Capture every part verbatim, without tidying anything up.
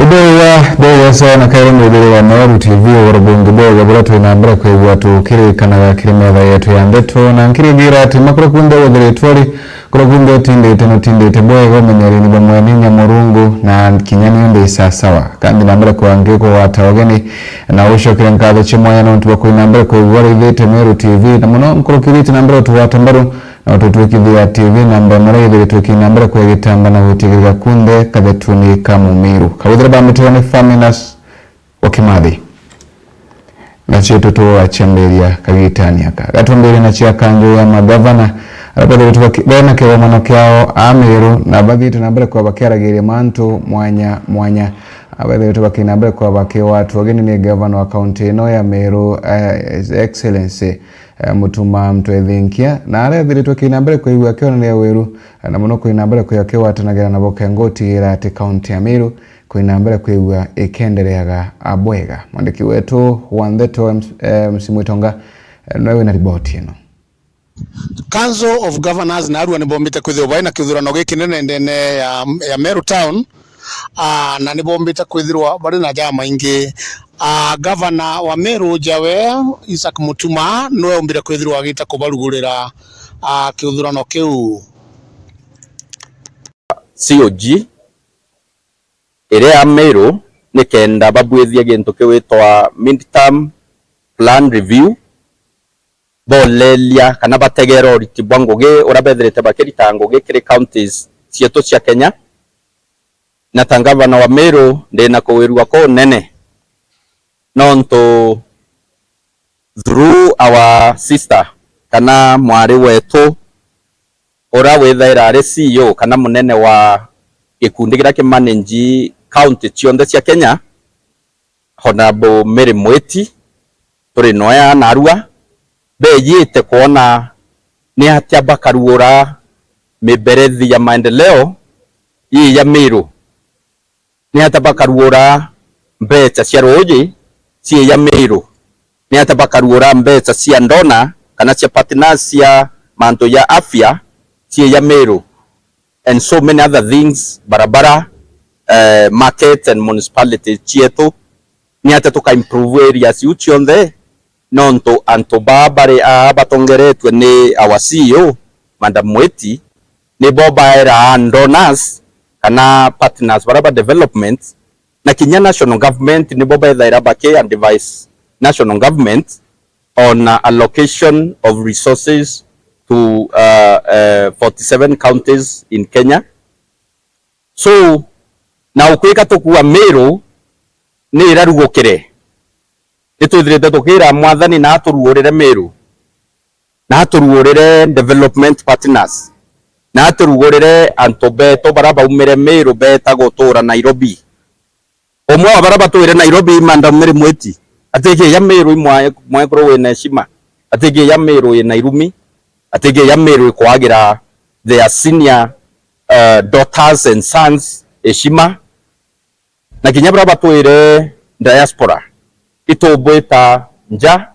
Bwega, bwega sana kairi mwithiri wa Meru T V, ugoro bungi bwega buria twi na mbere kwigua tukirikanaga kiri metha yetu ya ndeto, na nkirigira ati makuru kunthe withiritwe ri, kuru kunthe utindite na utindite bwega, umenyeri ni bamwe ni Nyamurungu, na kinya ni undi isasawa. Kandi na mbere kwa ngi kugwata ugeni, na ucokere nkatho cia mwanya nontu bwa kwi na mbere kwigua urithite Meru T V, na muno nkurukirite na mbere utugwata mbaru, na ututwikithia T V namba imwe iria ithiritwe ikina mbere kwegitamba na gutigirira kunthe kathetuni ka Mumiru. Kawithira bambitirwa ni Faminas wa Kimathi. Nacio tutuachambiria kagitani aka. Gatwambiria na cia kanjo ya magavana, aria bethiritwe baki-, bena kigomano kiao a Meru, na bathiite na mbere kwa bakiaragiria mantu mwanya mwanya. Abethiritwe bakina mbere kwa bakiwatwa ugeni ni gavana wa kaunti ino ya Meru, eh, His Excellency eh, Mutuma Mtwethinkia, na aria ethiritwe kina mbere kwigua akioneria wiru, eh, na muno kwina mbere kwigua akiwatanagira nabo kenga utigira ati kaunti ya Meru kwina mbere kwigua ikendereaga, ah, bwega. Mwandiki wetu wa ndeto, M-, eh, M C Mwitonga, eh, niwe wina riboti ino. Council of Governors narua nibombite kwithirwa bari na kithurano gikinene ndene ya, ya Meru Town, ah, na nibombite kwithirwa bari na jamaingi. Ah, gavana wa Meru, jawe Isaac Mutuma, niwe umbire kwithirwa agita kubarugurira, ah, kiuthurano kiu. C O G iria ya Meru nikenda babwithia gintu kiwitwa midterm plan review, boleria kana bategera uriti bwa ngugi uria bethirite bakirita ngugi kiri counties cietu cia Kenya. Na ta ngavana wa Meru, ndi na kuwirua kunene, nontu through our sister, kana mwari wetu, uria withaira ari C E O kana munene wa gikundi kiria kimanage county cionthe cia Kenya, Honorable Mary Mwiti, turi noe aa narua, beejite kwona ni atia bakaruura miberethi ya maendeleo ii ya Meru. Ni atia bakaruura mbeca cia ruuji cii ya Meru? Ni atia bakaruura mbeca cia donor kana cia partners cia mantu ya afya cii ya Meru? And so many other things, barabara, eh, market and municipalities cietu. Ni atia tuka improve areas iu cionthe? Nontu antu baa bari aa batongeretue ni our C E O, Madam Mwiti, nibo baeraa donors kana partners baria ba development, na kinya national government nibo bethaira baki advise national government on, uh, allocation of resources to, uh, uh, forty-seven counties in Kenya. So, na ukwika tukua Meru ni irarugukire. Nitwithirite tukira Mwathani na aturuurire Meru, na aturuurire development partners, na aturuurire antu betu baria baumire Meru beeta gutuura Nairobi. Umwe wa baria batwire Nairobi, Madam Mary Mwiti, atigiia Meru i mwa-, mwekuru wina heshima, atigiia Meru ina irumi, atigiia Meru ikwagira their senior, uh, daughters and sons heshima. Na kinya baria batwire diaspora, itubwita nja,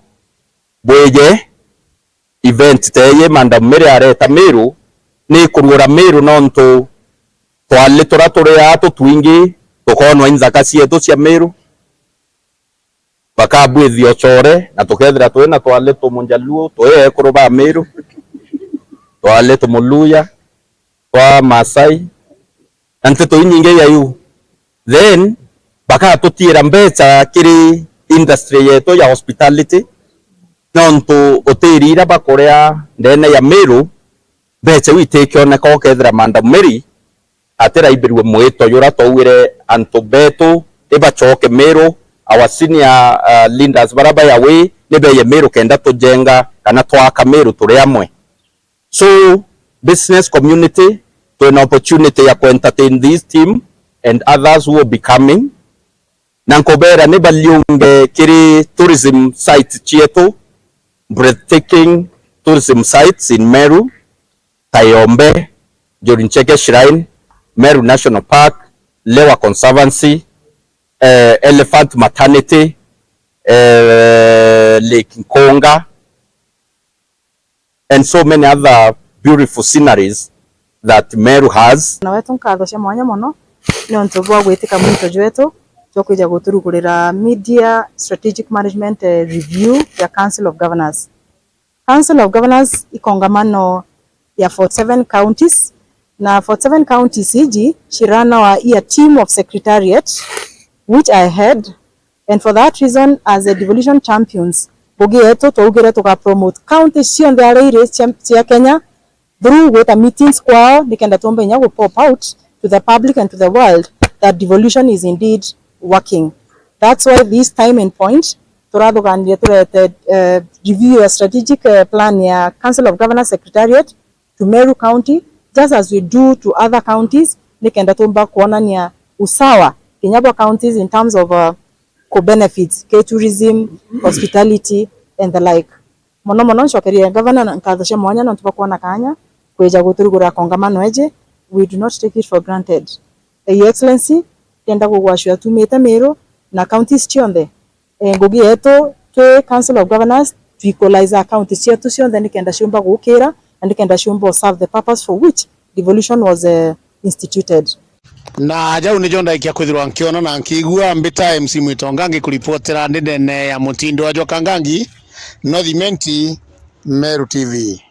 bwije event teeye Madam Mary areta Meru, ni kuruura Meru nontu twali turia turi aa tutwingi tukoonwa i nthaka cietu cia Meru, bakabwithia ucore, na tukethira twina twali Tumujaluo, twi ekuru ba Meru, twali Tumuluya, twa Maasai, na nteto inyingi ya iu. Then, bakatutiira mbeca kiri industry yetu ya hospitality, nontu utiri iria bakuria ndene ya Meru, mbeca iu itikioneka ukethira Madam Mary atiraibirue mwito juria twaugire antu betu ibacoke Meru, our senior, uh, leaders baria bai away ni beye Meru kenda tujenga kana twaka Meru turi amwe. So, business community, twina opportunity ya ku entertain this team and others who will be coming. Na nkubera ni baliunge kiri tourism sites cietu, breathtaking tourism sites in Meru, ta Yombe, Njuri Ncheke Shrine, Meru National Park, Lewa Conservancy, eh, Elephant Maternity, eh, Lake Nkunga, and so many other beautiful sceneries that Meru has. Na wetu nkatho cia mwanya mono ni untu bwa gwitika mwito jwetu, Kwija guturugurira mid-year strategic management, eh, review ya Council of Governors. Council of Governors i kongamano ya forty-seven counties, na forty-seven counties iji ciranawa i a team of secretariat which I head, and for that reason, as a devolution champions, ngugi yetu twaugire tuga promote counties cionthe aria iri cia, cia Kenya through gwita meetings kwao, nikenda tuumbe inya gu pop out to the public and to the world that devolution is indeed working. That's why this time and point turathuganire turete, eh, review ya strategic, eh, plan ya Council of Governors Secretariat to Meru County, just as we do to other counties, nikenda tuumba kwonania usawa kinya bwa counties in terms of, uh, ku benefits ke tourism, hospitality and the like. Mono mono ncokerie gavana na nkatho cia mwanya nontu bwa kwona kaanya kwija guturugura kongamano eje. We do not take it for granted. Your Excellency, ndienda kugwacua tumite Meru na counties cionthe. Eh, ngugi yetu twi Council of Governors, tu equalize counties cietu cionthe nikenda ciumba gukira na nikenda ciumba serve the purpose for which devolution was, eh, instituted. Na jau nijo ndaikia kwithirwa nkiona na nkigua. Mbita M C Mwitonga ngikuripotera ndi ndene ya mutindo wa jwa Kangangi, North Imenti, Meru T V.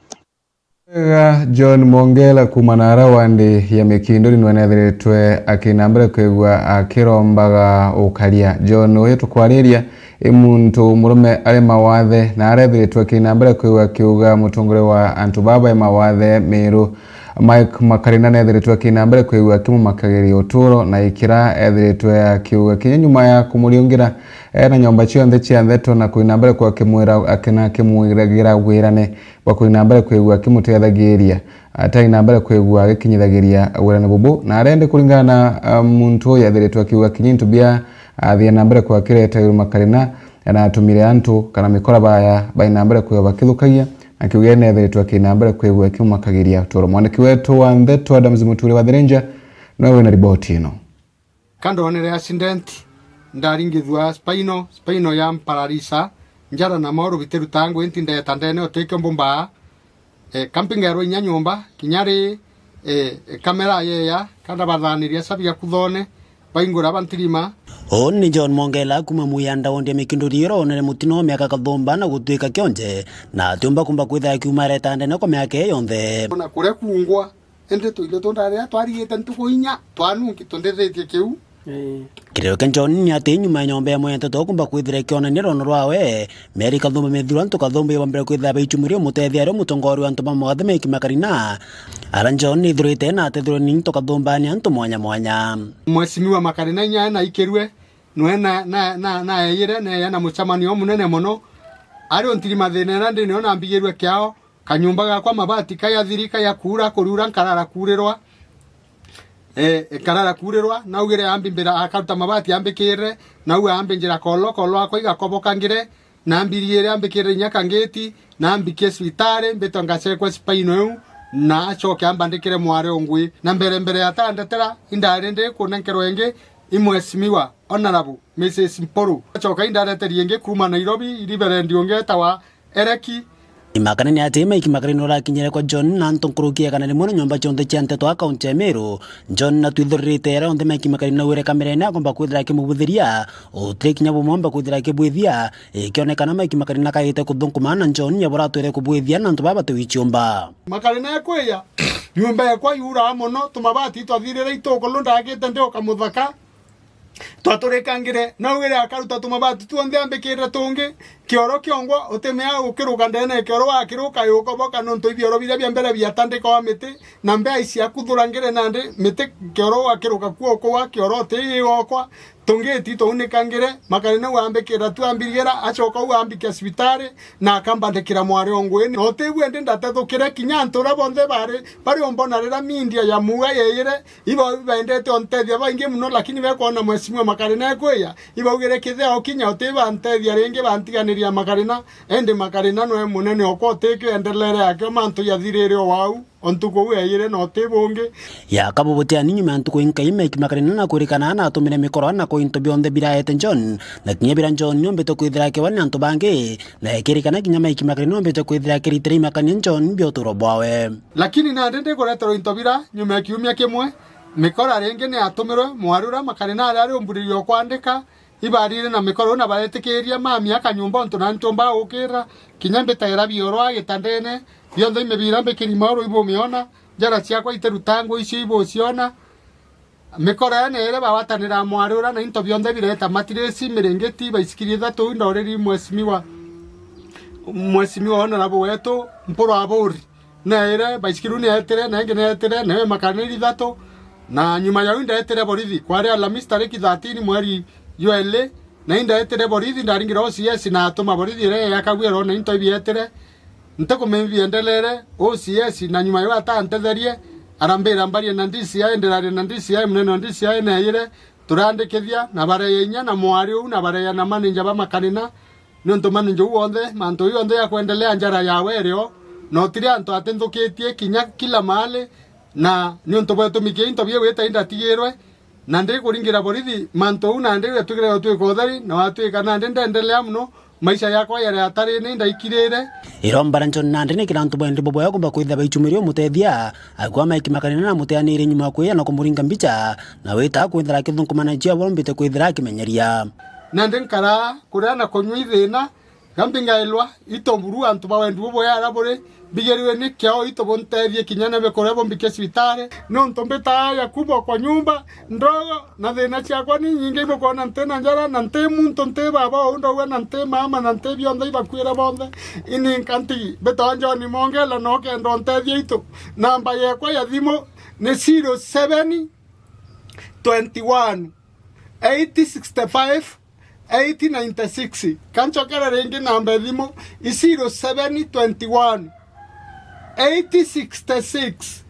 Wega, John Mongela kuuma naara wandi ya Mikinduri nwe nethiritwe akina mbere kwigua akirombaga ukaria. John uyu tukwariria i muntu murume ari mawathe na arethiritwe akina mbere kwigua akiuga mutongoria wa antu baba e mawathe Miru Mike Makarina nethiritwe akina mbere kwigua akimumakagiria uturo na ikira ethiritwe akiuga kinya nyuma ya kumuriungira ena nyomba cionthe cia ntheto na kuina mbere kwa akimwira akina akimwiragira wirane bwa kuina mbere kwigua akimutethagiria, atai na mbere kwigua agikinyithagiria wirane bubu, na arendi kuringana na, ah, muntu uyu ethiritwe akiuga kinya into bia athia na mbere kwa akireta Iguru Makarina, na atumire antu kana mikora baya bai na mbere kwigua bakithukagia, na kiuga nethiritwe akina mbere kwigua akimumakagiria uturo. Mwandiki wetu wa ntheto Adams Muturi wa The Ranger niwe wina riboti ino. Ka ndonere accident, ndaringithua spinal, spinal ya mpararisa, njara na mauru bitirutaa ngui nti ndeeta ndene utikio mbumbaa. E, ka mpingairwa inya nyomba, kinya ri, e, kamera yeya, ka ndabathaniria cabi ya kuthone, baingura bantirima. Uu ni John Mongela kuuma Muyanda wondia Mikinduri uronere mutino miaka kathumba na gutwika kionje, na atiumba kumba kwithira akiuma areta ndene kwa miaka iyo yonthe. Na kuria kungwa, indi tuindo tundaria twarigite ntuku inya, twanunki tundithitie kiu. Ii. Kiriro kia John ni ati nyuma ya nyomba imwe ya nteto kumba kwithira ikionania rono rwawe, mieri kathumba mithirwa antu kathumba ibambire kwithira baichumuria umutethia ari umutongoria wa antu ba mawathe Mike Makarina. Ara John ni ithirite na atethirwe ni into kathumbani antu mwanya mwanya. Mheshimiwa Makarina inya na ikirwe, nwe na, na, na, na eyire, neya na muchamanio munene mono. Ari untiri mathina ena ndini ona mbigirwe kiao, Kanyumba gakwa mabati kayathirika ya kuura kuriura nkarara kuurirwa. Eh, nkarara kuurirwa, naugire ambimbira akaruta mabati ambikirire, naue ambinjira kolo, kolo akwa igakoboka ngire, na mbirigire ambikirire inya kangiti, na mbikie cibitari, mbitwe ngacekwe spinal iu, na acoke ambandikire mwari ungwi. Na mbere mbere atandetera, indari ndi kunenkerwa ingi, i mheshimiwa, Honourable Missus Mpuru. Acoka indareterie ingi kuuma Nairobi, iriberendi ungi etawa Ereki. Imakana ni ati Mike Makarina urakinyire kwa John na antu nkuruki igana rimwe na nyomba cionthe cia nteto a kaunti ya Meru. John na twithuririte era yonthe Mike Makarina wire kamerene akomba kwithira akimubuthiria, utiri kinya bumwe omba kwithira akibwithia, ikionekana Mike Makarina kagite kuthunkuma na John yaburatwire kubwithia na antu baba batiwichiumba. Makarina ekwiya, nyumba ekwa yuraa mono, tumabati twathirire ituku lu ndagite ndi o kamuthaka. Twaturikangire, naugire akaruta tumabati tuonthe ambikirire tungi, kioro kiongwa, utimea ukiruka ndene ya kioro wakiruka yukoboka, nontu ibioro biria bia mbere biatandikawa miti, na mbea iciakuthurangire nandi miti, kioro wakiruka kuo kuwa, kioro uti igokwa, tungiti twaunikangire, Makarina u ambikira tu ambirigera, acoka u ambikia cibitari, na akambandikira mwari o ngwini. Na uti bwendi ndatethukire kinya antu uria bonthe bari, bari umbona riria media ya muuga yeeyire, Ibo bendete ontethia baingi mono, lakini bekwona Mheshimiwa Makarina ekwiya, ibaugire kithea ukinya uti bantethia ringi bantiganiria Makarina, indi Makarina nwe munene okwa utikio endelere akio mantu jathirire o wau, o ntuku u eyire na uti bungi. Ya kabu butiani nyuma ya ntuku inkai Mike Makarina na kwirikana na atumire mikoro na kwa into bionthe biraete John, na kinya bira John niombite kwithira akiwa ni antu bangi, na ekirikana kinya Mike Makarina niombite kwithira akiritira imakania John bia uturo bwawe. Lakini nandi ndikureterwa into bira nyuma ya kiumia kimwe, Mikora ringi ni atumirwe, mwari uria Makanina aria ari umburirio kwandika, ibarire na mikora na baretikiria mami akanyumba untu nani ntiumbaga gukira, kinya mbitaira biorwa gitandene, bionthe imibira mbikiri mauru ibumiona, njara ciakwa itiruta nguu icio ibuciona. Mikora ya nere bawatanira mwari uria na into bionthe bireta matirisi, miringiti, baisikiri ithatu, ndoreri mheshimiwa, mheshimiwa honorable wetu Mpuru Aburi. Neere, baisikiri ni eetire, na ingi ni eetire, nayo imakara ni ithatu. Na nyuma yau indeetire borithi, kwari Alhamisi tariki thirteen mweri jwa iri, na indeetire borithi, ndaringira O C S na atuma borithi iria yakagwira ona into ibietire. Ntikumenya ibiendelere, O C S, na nyuma yau atantetherie, arambira mbarie na D C I, ndiraria na D C I, munene wa D C I neeyire, turandikithia, na bareya inya na mwari uu, na bareya na manager ba Makanina, niuntu manager uu wonthe, mantu uu yonthe ya kwendelea njara yawe irio, na utiri antu atinthukitie kinya kila mahali, na niuntu bwa gitumi kia into biu gwita indatigirwe, nandi kuringira borithi mantu uu, nandi gatwikire gutwika utheri, na watwika nandi ndendelea mono, maisha yakwa yari atarini, ndaikirire. Iromba na John nandi ni kira antu bwendi bubwega kumba kwithira baichumirie umutethia, akwa Mike Makanina na muteaniri nyuma ya kwiyana kumuringa mbicha, na wita kwithira akithunkumana nchia borombite kwithira akimenyeria. Nandi nkara kuria na kunywa ithina, gambi ngailwa, ito buru antu ba wendi bubwega aria buri, mbigirwe ni kiao, ito buntethie kinya na bikuria bumbikie cibitari. Niuntu mbitaa Yakubu kwa nyumba ndogo, na thina ciakwa ni nyingi, ibukwona nti na njara, na nti muntu, nti baba uu ndauga, na nti mama, na nti bionthe ibakwire bonthe. Ini nkanti mbitawa John Mongela, no kenda untethie itu. Namba yekwa ya thimu ni zero seven twenty one, eight sixty five, eight ninety six. Kancokere ringi namba ya thimu i zero seven twenty one, eight sixty six,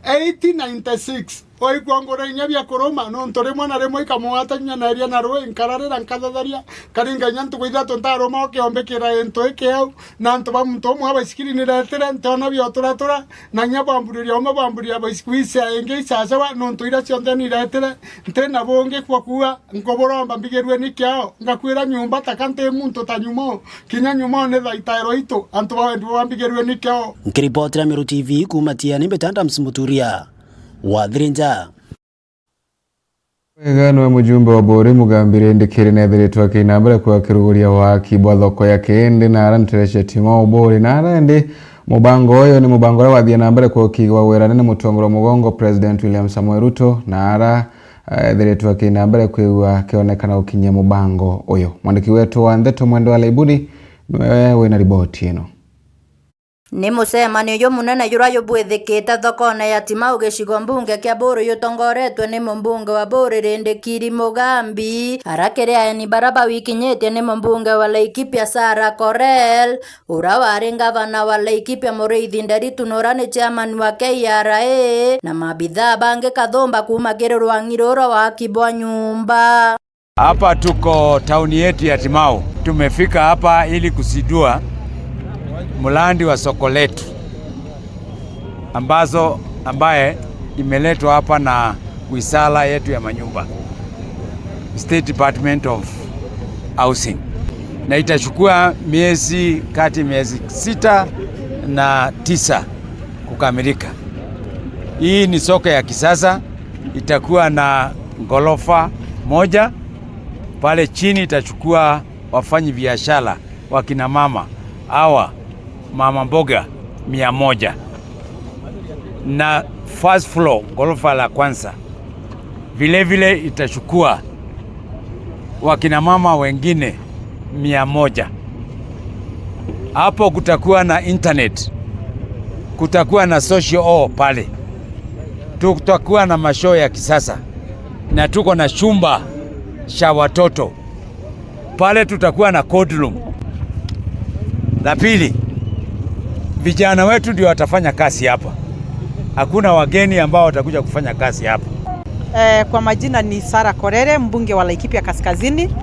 eight ninety six. Oigua ngura inya bia kuruma, nontu rimwe na rimwe ikamugwata inya neeria na rui, nkararira, nkathetharia, karinga inya ntuku ithatu ntaruma, ukiombikira into iki au, na antu ba muntu umwe abaicikiri niretire, ntiona bioturatura, na inya bwamburiria umwe bwamburiria baicikiri icia ingi icacewa, nontu iria cionthe niretire, nti na bungi kwa kuuga. Nkuburomba mbigirue ni kiao, ngakwira nyumba taka nti muntu ta nyumo, kinya nyumo ni thaitairo itu, antu ba wendi bwa mbigirue ni kiao. Nkiripotera Meru T V kuuma Tiani, mbita Adams Muturia wa Thirinja. Wega niwe mujumbe wa Buri Mugambi Rindikiri nethiritwe akina mbere kwa kiruguria waki bwa thoko ya Kiindi na ara nterecia Ting'ou Buri na ara indi mubango uyu ni mubango uria wathie na mbere kwa ukigwa wirane ni mutongoria wa mugongo President William Samoei Ruto na ara ethiritwe akina mbere kwigua akionekana gukinyia mubango uyu. Mwandiki wetu wa ndeto Mwende wa Laibuni niwe wina riboti ino. Ni mucemanio jumunene juria jubwithikite thokone ya Timau gicigo mbunge kia Buru jutongoretwe ni mumbunge wa Buru Rindikiri Mugambi, ara kiri aeni bara bawikinyitie ni mumbunge wa Laikipia Sarah Korel, uria wari ngavana wa Laikipia Muriithi Nderitu na uria ni chairman wa K R A, na mabithaa bangi kathumba kuuma kiri rwang'i rura waki bwa nyumba. Hapa tuko tauni yetu ya Timau. Tumefika hapa ili kuzindua mradi wa soko letu ambazo, ambaye imeletwa hapa na wizara yetu ya manyumba, State Department of Housing, na itachukua miezi, kati miezi sita na tisa kukamilika. Hii ni soko ya kisasa, itakuwa na ghorofa moja, pale chini itachukua wafanyi biashara, wakina mama hawa, mama mboga mia moja, na first floor, ghorofa la kwanza, vile vile itachukua wakina mama wengine mia moja. Hapo kutakuwa na internet, kutakuwa na social hall pale, tutakuwa na mashoo ya kisasa, na tuko na chumba cha watoto. Pale tutakuwa na cold room. La pili, vijana wetu ndio watafanya kazi hapa. Hakuna wageni ambao watakuja kufanya kazi hapa. Eh, kwa majina ni Sarah Korere, mbunge wa Laikipia Kaskazini,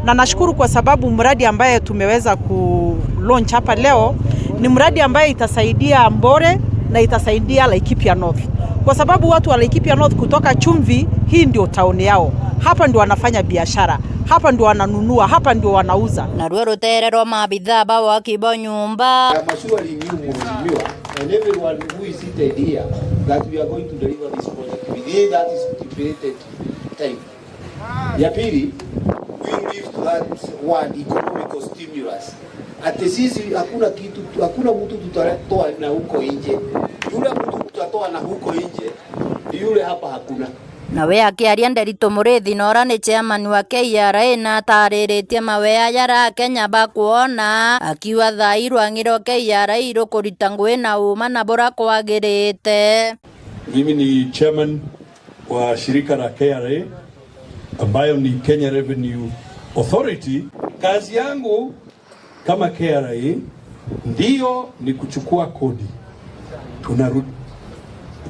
na nashukuru kwa sababu mradi ambaye tumeweza ku launch hapa leo ni mradi ambaye itasaidia Mbore na itasaidia Laikipia North, kwa sababu watu wa Laikipia North kutoka Chumvi, hii ndio town yao, hapa ndio wanafanya biashara, hapa ndio wananunua, hapa ndio wanauza. Naruo rutere rwa maabithaa ba waki bwa nyumba. I am assuring you, Mheshimiwa, and everyone who is seated here, that we are going to deliver this project within Hey, that is stipulated time. Ya pili, we live to that word economical stimulus. Ati sisi hakuna kitu, hakuna mtu tutatoa na huko nje. Yule mtu tutatoa na huko nje ni yule hapa hakuna. Nawe akiaria Nderitu Muriithi, na uria ni chairman wa K R A, na atariritie mawea jaria Akenya bakwona, akiuga thaa ii rwang'i rwa K R A rukurita ngugi na uuma na buria kwagirite. Mimi ni chairman wa shirika la K R A, ambayo ni Kenya Revenue Authority. Kazi yangu kama K R A ndio ni kuchukua kodi, tunarudi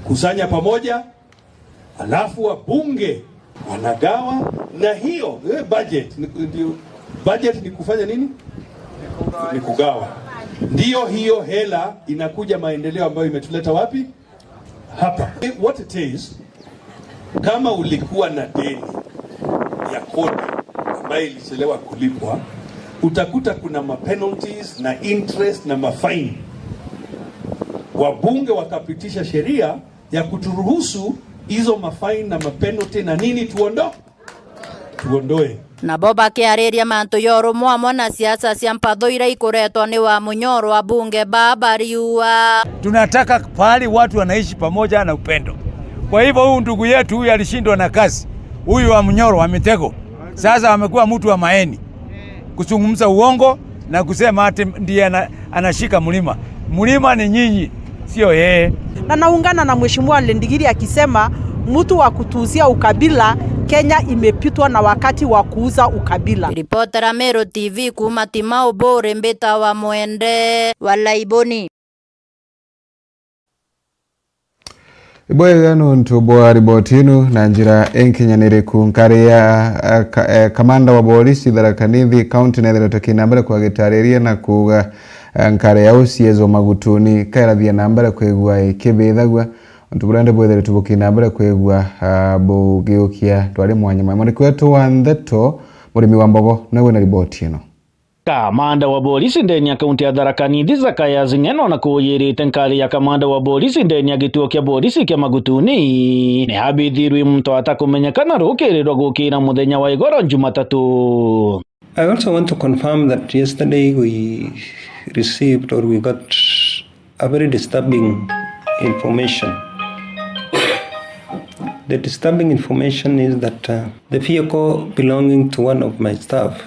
kusanya pamoja, alafu wabunge wanagawa, na hiyo, eh, budget ni, ndio, budget ni kufanya nini? Ni kugawa. Ndio hiyo hela inakuja maendeleo ambayo imetuleta wapi? Hapa. What it is, kama ulikuwa na deni ya kodi ambayo ilichelewa kulipwa, utakuta kuna ma penalties na interest na mafine. Wabunge wakapitisha sheria ya kuturuhusu hizo mafine na mapenalty na nini tuondo-, tuondoe. Nabo bakiariria mantu ya urumwe amwe na siasa cia mpatho iria ikuretwa ni Wamunyoro, abunge baa bariuga. Tunataka pahali watu wanaishi pamoja na upendo. Kwa hivyo huyu ndugu yetu huyu alishindwa na kazi, huyu Wamunyoro wa mitego, sasa amekuwa mtu wa maeni, kuzungumza uongo na kusema ati ndiye ana-, anashika mlima. Mlima ni nyinyi, sio yeye. Na naungana na Mheshimiwa Lendigiri akisema mtu wa kutuuzia ukabila, Kenya imepitwa na wakati wa kuuza ukabila. Ripotera Meru T V kuuma Timau Buri, mbita wa Mwende wa Laiboni. Ibwega nontu bwa riboti inu na njira inkinyaniriku. Nkari ya, eh, ka-, eh, kamanda wa borisi Tharaka Nithi County nethiritwe kina mbere kwa gitariria na kuuga, eh, nkari ya O C S wa Magutuni kairathia na mbere kwigua ikibithagua, untu buria ndi bwithiritwe bukina mbere kwigua, ah, bugiukia twari mwanya mwanya. Mwandiki wetu wa ndeto, Murimi wa Mbogo, niwe wina riboti ino. Kamanda wa borisi ndeni ya kaunti ya Tharaka Nithi, Zachaius Ng'eno, na kuyirite nkari ya kamanda wa borisi ndeni ya gituo kia borisi kia Magutuni, ni abithirwe muntu atakumenyekana rukiri rwa gukira muthenya wa igoro Jumatatu. I also want to confirm that yesterday we received or we got a very disturbing information. The disturbing information is that, uh, the vehicle belonging to one of my staff,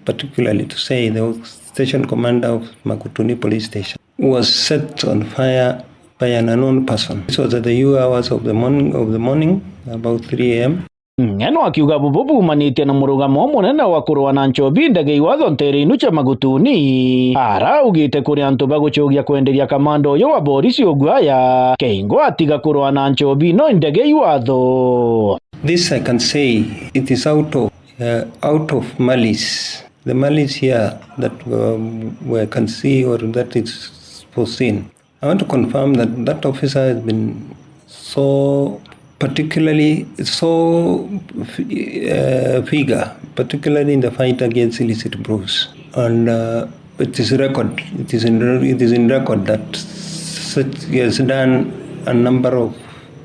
particularly to say the station commander of Magutuni Police Station, was set on fire by an unknown person. This was at the early hours of the morning, of the morning, about three a m. Ng'eno akiuga bubu buumanitie na murugamo munene wa kurua na nchobi ndege iwatho ntere inu cia Magutuni. Araugite kuri antu bagucugia kwenderia kamanda uyu wa borisi uguaya, keingo atiga kurua na nchobi no ndege iwatho. This I can say, it is out of, uh, out of malice. The malice here that, um, we can see or that is foreseen. I want to confirm that that officer has been so particularly, so, uh, vigor, particularly in the fight against illicit brews. And, uh, it is record, it is in, it is in record that such, he has done a number of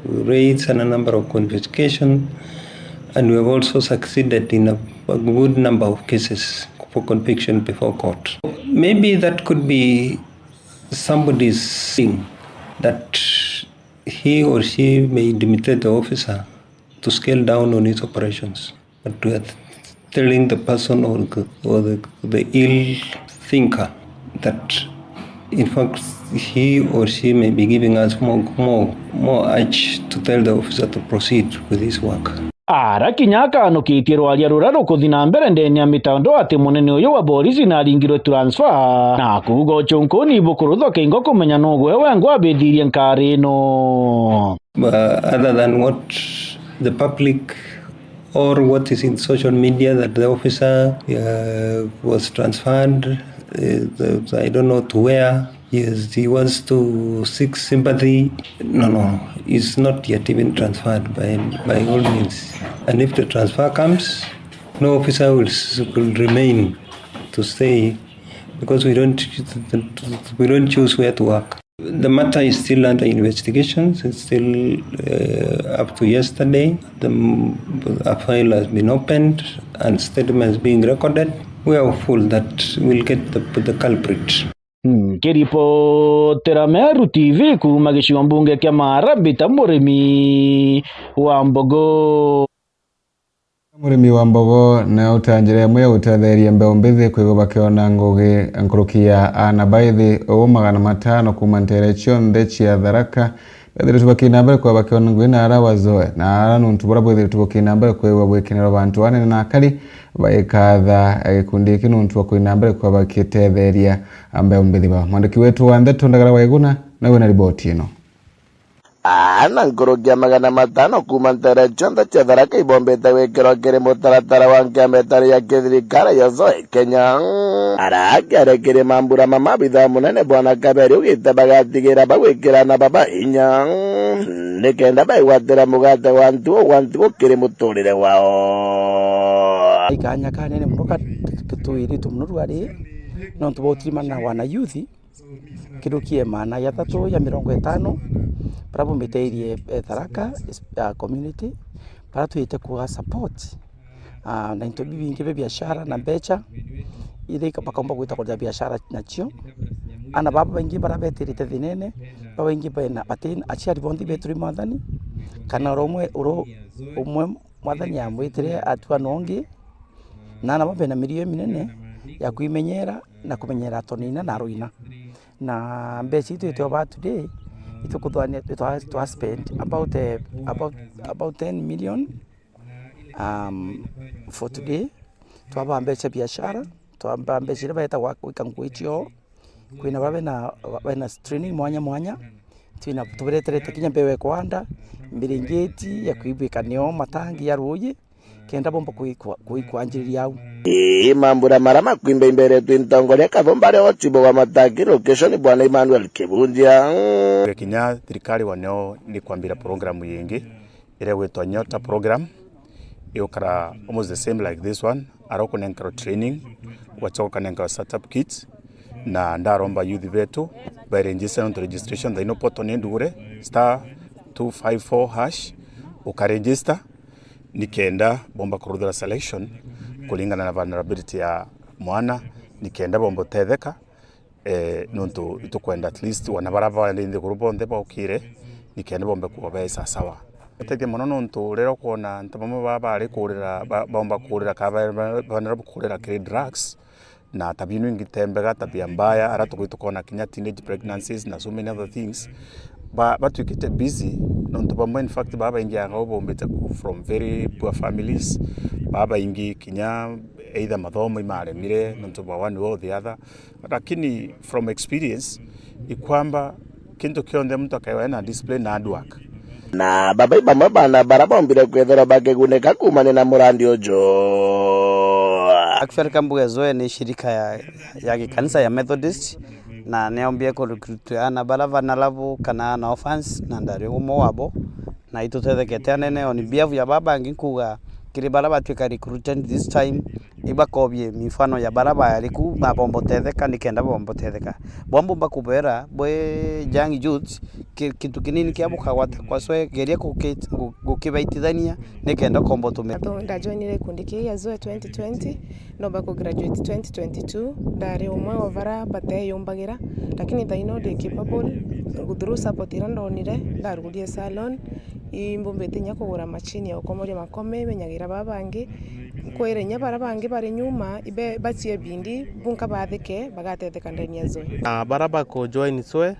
raids and a number of confiscation, and we have also succeeded in a, a good number of cases for conviction before court. Maybe that could be somebody's thing that he or she may intimidate the officer to scale down on his operations. But we are telling the person or the, or the, the ill thinker that, in fact, he or she may be giving us more, more, more urge to tell the officer to proceed with his work. Ara kinya akanukitie rwaria ruria rukuthi na mbere ndeni ya mitandao ati munene uyu wa borisi naringirwe transfer, na kuuga ucunkuni bukurutho keingo kumenya nugwe wengwa abithirie nkari ino. Uh, other than what the public or what is in social media that the officer, uh, was transferred, uh, the, I don't know to where. Yes, he wants to seek sympathy. No, no, he's not yet even transferred by, by all means. And if the transfer comes, no officer will, s- will remain to stay because we don't, we don't choose where to work. The matter is still under investigations. It's still, uh, up to yesterday. The m- a file has been opened and statements being recorded. We are hopeful that we'll get the, the culprit. Nkiripotera Meru T V kuuma gicigo mbunge kia Maara, mbita Murimi wa Mbogo. Murimi wa Mbogo nae uta njira imwe ya gutetheria mbeu mbithi kwigwa bakiona ngugi nkuruki ya aana baithi uu magana matano kuuma nteere cionthe cia Tharaka, bethiritwe bakina mbere kwigwa bakiona ngugi na ara wazoe na ara nuntu bura bwithiritwe bukina mbere kwigwa bwikinerwa bantu anene na akari, baikatha gikundi giki nuntu bwa kwina mbere kwigwa bakitetheria mbeu mbithi ba. Mwandiki wetu wa ndeto Ndagara Waiguna nawe na riboti ino. Aana nkuruki ya magana matano kuuma nteere cionthe cia Tharaka ibombite gwikirwa kiri mutaratara wa nkiama itari ya kithirikari ya Zoe Kenya. Ara akiaria kiri mambura ma mabitha munene Bwana Kaberi ugite bagatigira bagwikira na baba inya nikenda baigwatira mugate wa ntugo gwa ntugo kiri muturire wao. Ikanya kanene muno ka twiritwe muno rwari nontu bwa utirimana na wana youth. Kiruki ya maana ya thatu ya mirongo itano, bara bumbiteirie, eh, Tharaka, is- ah, community, bara twite kuga support, ah, na into bibingi bia biashara na mbecha, iria ika- bakaumba gwita kuria biashara nacio. Ana baba baingi bara betirite thinene, baba baingi bena batin aciari bonthe beturi mwathani, kana oro umwe, oro umwe mwathani amwitire atua nongi, na ana baba bena mirio minene ya kwimenyera na kumenyera atonina na aruina. Na mbeca itwite over today, itukuthwania twa, twa spend about, eh, about, about ten million, um, for today. Twaba mbeca biashara, twaba mbeca iria baeta gwa- gwika nguo icio. Kwina bara bena, bena training mwanya mwanya. Twina, tubireterete kinya mbeu ya kwanda, miringiti ya kwibwika nio matangi ya ruuji, kenda bomba kwikwa- kwikwanjiriria au. Ii mambura mara makwimba imberetwe ntongoria kabomba ria ochibo wa Mataki location Bwana Emmanuel Kibunjia. Kinya thirikari wa neo ni kwambira program yingi iria gwitwa Nyota program, igukara almost the same like this one, ara ukunenkerwa training, ugachoka ukanenkerwa startup kit, na ndaromba youth betu baregister nontu registration thaino portal ni ndugure, star two five four hash, ukaregister, nikenda bomba kuruthira selection kuringana na vulnerability ya mwana, nikenda bomba utetheka, eh, nontu itukwenda at least wana bara bari nthiguru bonthe baukire, nikenda bombe kuba be sasawa. Utethia mono nontu riria ukwona antu bamwe baba bari kurira, ba- bomba kurira, kana ba- ba- vulnerable kurira kiri drugs, na tabia ino ingi tembega, tabia mbaya, ara tukuthi tukona kinya teenage pregnancies na so many other things. Ba- batwikite busy, nontu bamwe in fact baba baingi aga bombite ku- from very poor families, baba baingi kinya either mathomo imaremire nontu bwa one way or the other, lakini from experience ikwamba kintu kionthe muntu akaewa ena discipline na hard work. Na babai bamwe bana bara bombire kwithirwa bakigunika kumania na murandi uju. Actually, Kambuge Zoe ni shirika ya, ya gikanisa ya Methodist, na neombie ku recruit ana bara bana labu kana ana orphans, na ndari umwe wabo, na itutethekete anene on behalf ya baba bangi nkuga kiri bara batwika recruited this time, ibakobie mifano ya bara baari ku na bombotetheka, nikenda bombotetheka. Bwambo mbakubera bwe young youth, ki- kintu kinini kia bukagwata kwa swe, geria guki- gu- gukibaitithania nikenda kombotumira. Ndajoinire gikundi kii ya Zoe twenty twenty, nomba ku graduate twenty twenty-two, ndari umwe wa bara bateyumbagira, lakini thaino ndi capable, through support iria ndonire, ndarugurie salon, imbumbite inya kugura machine ya gukomoria makome, imenyagira baba bangi, nkwira inya bara bangi bari nyuma, ibe bacie bindi, bunka bathike, bagatetheka ndani ya Zoe. Na bara bakujoin Zoe,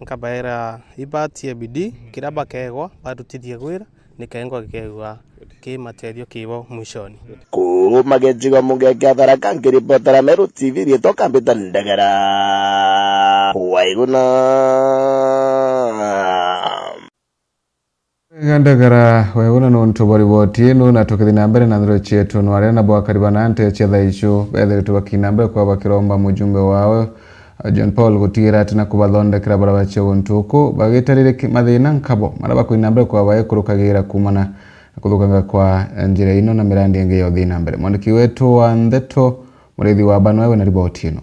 nkabaira ibatie bidii, kiria bakegwa, barutithie gwira, nikengwa gikegwa ki mateethio kibo mwishoni. Kuuma gicigo mbunge kia Tharaka, nkiripotera Meru T V, riitwa Kambita Ndegera Waiguna. Wega Ndegera Waiguna nontu bwa riboti ino, na tukithi na mbere na nthero cietu, nwaria na bwakari bana nte cia thaicu bethiritwe bakina mbere kwa bakiromba mujumbe wao John Paul gutigira ati na kubathondekera bara bacia guntu uku bagitarire ki- mathina nkabo mara bakwina mbere kwa baikurukagira kumana na kuthukanga kwa njira ino na mirandi ingi ya uthii na mbere. Mwandiki wetu wa ndeto Murithi wa Banwe we na riboti ino.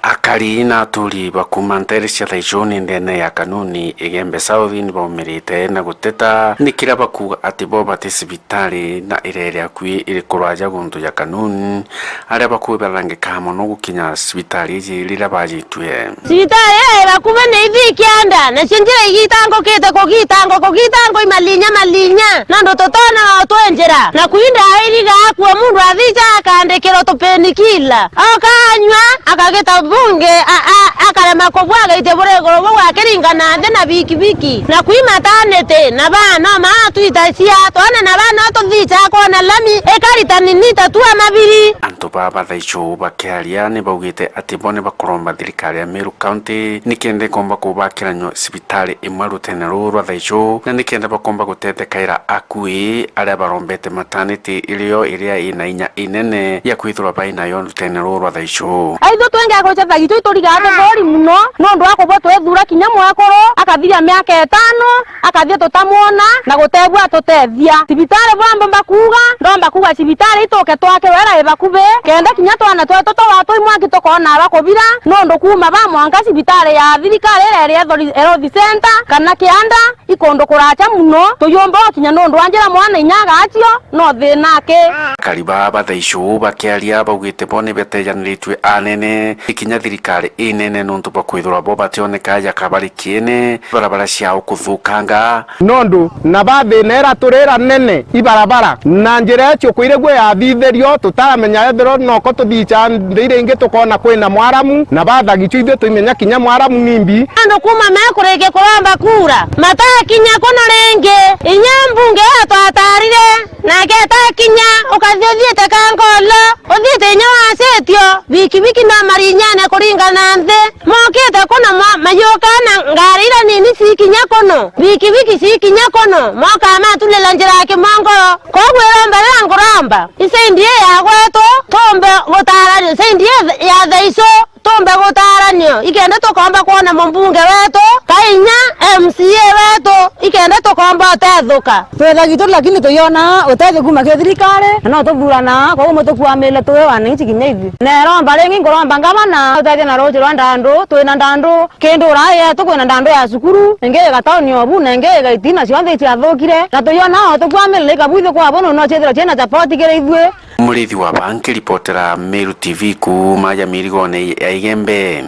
A Akari na aturi ba kuuma nteere cia Thaichuni ndene ya Kanuni Igembe South ni baumirite na guteta ni kiria bakuuga ati bo bati cibitari na iria iri akui iri kuraja guntu ja Kanuni, aria bakuuga ibathangikaga mono gukinya cibitari iji riria bajitue. Cibitari iria iri bakubi ni ithi kianda, nacio njira igitangukite kugitangwa kugitangwa imalinya malinya, nondu tutona o twi njira, na kwi ndawa iriga akua mundu athica akandikirwa tupenikila. Oka anyua, akagita bungi, a-, a-, akarema kubua, agaitia buri iguru buu akiringa na nthi na bikibiki. Na kwi mataniti, na baa no maa twitacia, twana na baa no tuthica kwona lami, ikaritani ni tatua mabiri. Antu baa ba Thaichuu bakiaria ni baugite ati bo ni bakuromba thirikari ya Meru County ni kenda ikomba kubakira nyua cibitari imwe rutene ruu rwa Thaichuu, na ni kenda bakomba gutethekaira akui aria barombete mataniti irio iria ina inya inene ya kwithirwa bai nayo rutene ruu rwa Thaichuu. Aithu twenge aguca Thaichuu iturigaa tuthuri mono, nondu wa kubwa twithura kinya mwekuru akathiria miaka itano, akathia tutamwona na guteebua atutethia. Cibitari bwambo mbakuuga, ndomba kuuga cibitari ituke twakirwe ira i bakubi, kenda kinya twana twetu twa twi mwanki tukoona aba kubira, nondu kuuma ba mwanka cibitari ya thirikari iria iri Health Center kana kianda, ikundu kuracha mono, tuyumba gukinya nondu wa njira mwana inya agacio, no thina aki. Akari baa ba Thaichuu bakiaria baugite bo ni betejaniritue anene, ikinya thirikari inene nontu bwa kwithirwa bo bationeka ja kabari kiene, barabara ciao kuthukanga. Nondu na ba thina ira turi ira nene ibarabara, na njira icio kwirigua yathithirio, tutaramenya ethirwa noko tuthica nthi iria ingi tukoona kwina mwaramu, na ba Thaichuu ithui tuimenya kinya mwaramu ni mbi. Andu kuuma mekurikia kuromba kura, matakinya kuno ringi. Inya mbunge iyo twatarire, nake atakinya, ukathi uthiite Kankolo, uthiite inya wa Setio, bikibiki no marinyane kuringana nthi. Mokite kuno ma-, mayuka na ngari iria nini cikinya kuno, bikibiki cikinya kuno, moka maturira njira ya kimongoro. Koguo iromba riria nguromba, isaindi ii ya gwetu, tumbe gutaranio, isaindi ii ya Thaichuu, tumbe gutaranio, ikenda tukomba kwona mumbunge wetu, ka inya M C A wetu, ikenda tukomba utethuka. Twethagia turi lakini tuyona utethio kuuma kiri thirikari, na no tuthurana, koguo mutukuamire tuwe wananchi kinya ithui. Na iromba ringi nkuromba ngavana utethie na ruuji rwa Ndandu, twina Ndandu, Kindu uraa yetu kwina Ndandu ya cukuru, ingi iga tauni o bu, na ingi iga itina cionthe iciathukire, na tuyona o tukwamire ikabuithio kwa bono no ciethirwa ciina chapoti kiri ithui. Murithi wa baa nkiripotera Meru T V kuuma ja mirigone ya Igembe,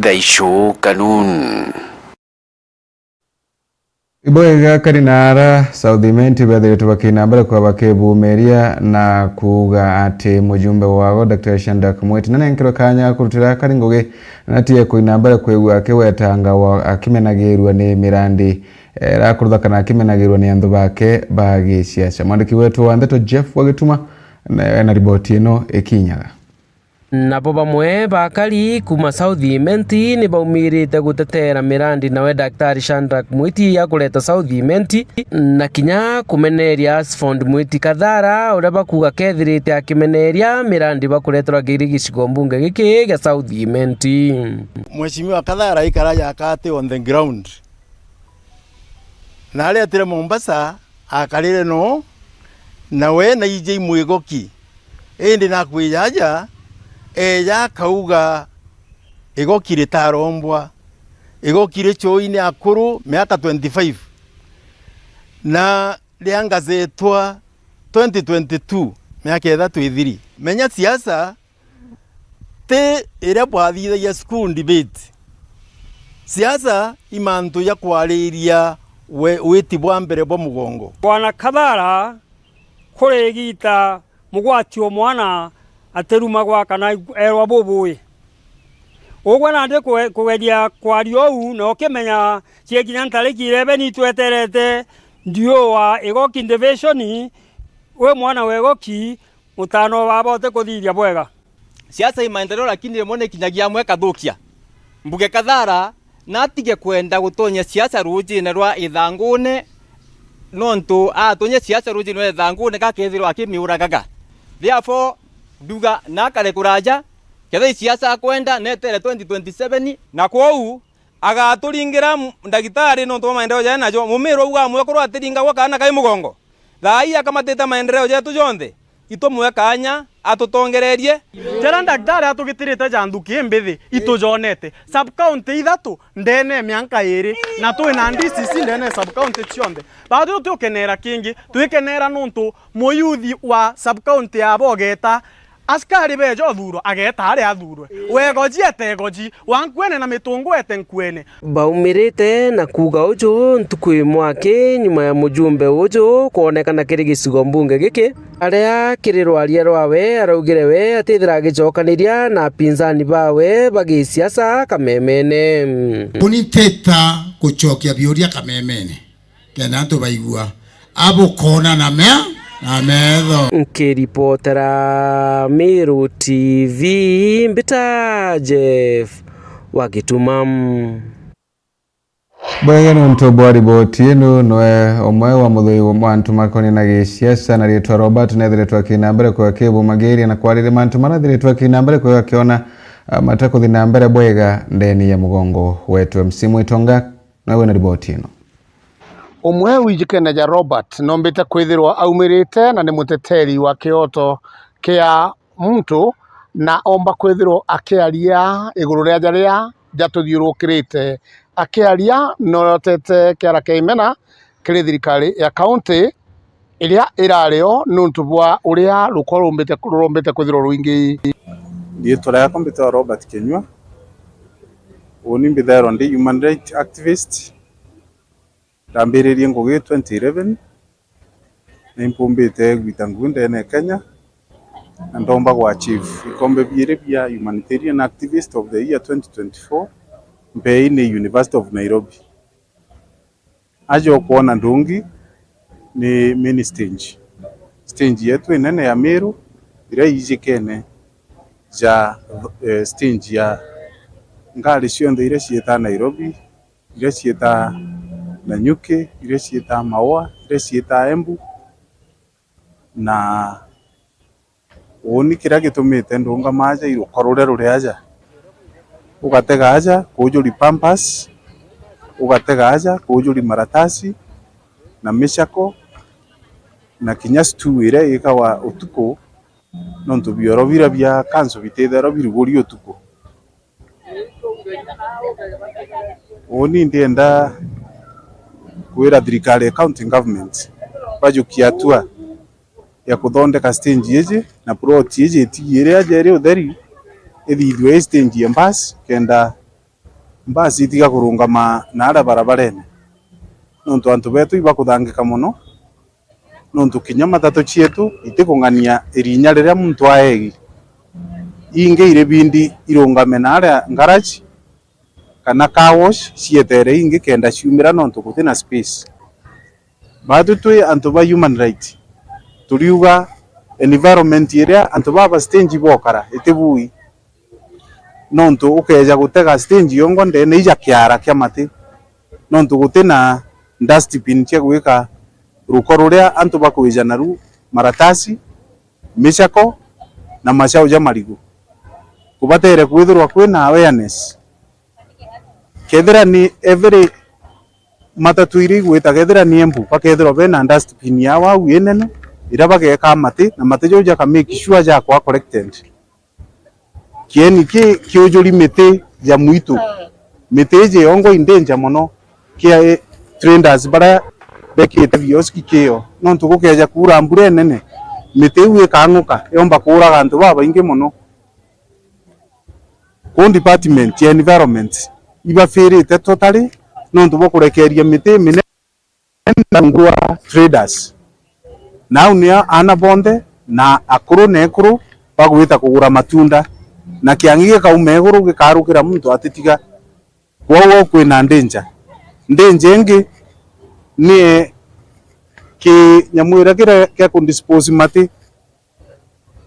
Thaicuu Kanun. Ibwega kari na ara South Imenti bethiritwe bakina mbere kwa bakibumiria na kuuga ati mujumbe wao Daktari Shadrack Mwiti nanenkerwe kanya kurutira akari ngugi na natige kuina mbere kwigua akiwetanga wa akimenagirua ni mirandi, eh, ra kurutha kana akimenagirua ni anthu bake ba gisiasa. Mwandiki wetu wa ndeto Jeff Wagituma na ena riboti ino ikinyaga. Nabo bamwe ba akari kuuma South Imenti ni baumirite gutetera mirandi nawe Daktari Shadrack Mwiti ya kureta South Imenti, na kinya kumeneria Asford Mwiti Kathara, uria bakuuga kethirite akimeneria mirandi bakureterwa kiri gicigo mbunge giki gia South Imenti. Mheshimiwa Kathara aikara yakate on the ground. Na aretire Mombasa, akarire no, na we na ije imwigoki. Indi nakwija aja, eja akauga, igoki ritarombwa, igoki ri chuuine akuru miaka twenty-five, na riangazetwa twenty twenty-two, miaka ithatu ithiri. Menya siasa ti iria bwathithagia school debate. Siasa i mantu ja kwariria we-, witi bwa mbere bwa mugongo. Bwana Kathara, kuri igiita mugwati o mwana atirumagwa kana erwa bubui. Ugwe nandi kue-, kugeria kwaria uu na ukimenya ciekinya ntariki eleven itweterete ndiu wa Igoki Division, wi mwana wa Igoki, mutano wa baba utikuthithia bwega. Siasa i maendeleo, lakini rimwe ni kinyagia amwe ikathukia. Mbuge Kathara natige kwenda gutonyia siasa ruujine rwa ithangune, nontu atonyia siasa ruujine rwa ithangune gakethirwa akimiuragaga. Therefore, nduga nakare kuraja, kethira i siasa akwenda, netere twenty twenty-seven. Na kwou, agaturingira m-, ndagitari nontu bwa maendeleo jae najo. Mumiru auga mwekuru atiringagwa kaana kai mugongo. Thaa ii akamatite maendeleo jetu jonthe, itumwe kaanya, atutongererie. Jaria ndagitari atugitirite ja nthuki imbithi itujonete sub county ithatu ndene ya mianka iri, na twi na D C C ndene ya sub county cionthe. Baatwi tutiukenera kingi, twikenera nuntu muyuthi wa sub county aba ugeta askari beja uthurwa, ageta aria athurwe. Wegoji etegoji, wa nkuene na mitungu ete nkuene. Baumirite na kuuga uju ntuku imwe aki nyuma ya mujumbe uju kwonekana kiri gicigo mbunge giki, aria kiri rwaria rwawe araugire we atithira agicokaniria na apinzani bawe ba gisiasa kamemene. Uni ntita gucokia biuria kamemene. Kenda antu baigua, abukona na mea na metho. Nkiripotera Meru T V, mbita Jeff wa Gituma. Bwega nontu bwa riboti ino, noe omwe wa muthoi wa antu makonie na gisiasa na ritwa Robert nethiritwe akina mbere kwa kibumagiria na kwariria mantu maria athiritwe akina mbere kwa akiona, ah, matakuthi na mbere bwega ndeni ya mugongo wetu. M C Mwitonga, noe wina riboti ino. Umwe wijikene ja Robert nombite kwithirwa aumirite na ni muteteri wa kioto kia muntu, na omba kwithirwa akiaria iguru ria jaria jatuthiurukirite. Akiaria norotete kiara kia imena kiri thirikari ya kaunti iria irario nuntu bwa uria ruko rumbite, rurombite kwithirwa rwingi. Riitwa riakwa mbitagwa Robert Kinyua. Uuni mbithairwa ndi human rights activist. Ndambiririe ngugi twenty eleven, na impumbite gwita ngugi ndene ya Kenya, na ndomba gwa achieve ikombe biiri bia Humanitarian Activist of the Year twenty twenty-four, mpeei ni University of Nairobi. Aja ukwona ndungi ni main stage. Stage yetu inene ya Meru, iria ijikene ja, eh, stage ya ngari cionthe iria ciitaa Nairobi, iria ciitaa Nanyuki, iria ciitaa Maua, iria ciitaa Embu. Na uuni kiria gitumite ndungama aja i ruko ruria ruri aja. Ugatega aja kuujuri pampers, ugatega aja kuujuri maratasi na micako, na kinya stew iria ikagwa utuku, nontu bioro biria bia kanso bitithairwa biruguri utuku. Uuni ndienda kwira thirikari ya county government bajukie hatua ya kuthondeka stage iji na plot iji itigire aja iri utheri, ithithue i stage ya mbasi, kenda mbasi itiga kurungama naaria barabarene, nontu antu betu ibakuthangika mono. Nontu kinya matatu cietu itikung'ania irinya riria muntu aegi. Ingi iri bindi irungame naaria garage kana car wash cietere ingi kenda ciumira, nontu guti na space. Baatu twi antu ba human right, turiuga environment iria antu baba stage bokara itibui. Nontu ukeeja gutega stage yongwa ndene ija kiara kia mati, nontu guti na dustbin cia gwika ruko ruria antu bakwija naru maratasi, micako na macau ja marigu. Kubatere kwithirwa kwina awareness. Kethira ni every matatu iria igwita, kethira ni Embu, bakethirwa bena dustbin yao au inene, iria bageeka mati, na mati jau jaka make sure jakwa collected. Kieni ki kiujuri miti ja mwitu. Miti iji yongwa i danger mono kia traders baria bekite bioski kio, nontu gukeja kuura mbura inene, miti iu ikang'uka, yomba kuuraga antu babaingi mono. Kuu department ya environment ibafirite totally nontu bwa kurekeria miti iminene na rungu rwa traders. Na au nio aana bonthe na akuru na ekuru bagwita kugura matunda, na kiang'i gikauma iguru gikarukira muntu atitiga. Kwou kwina danger. Danger ingi ni kinyamu iria kiria kia kudispose mati.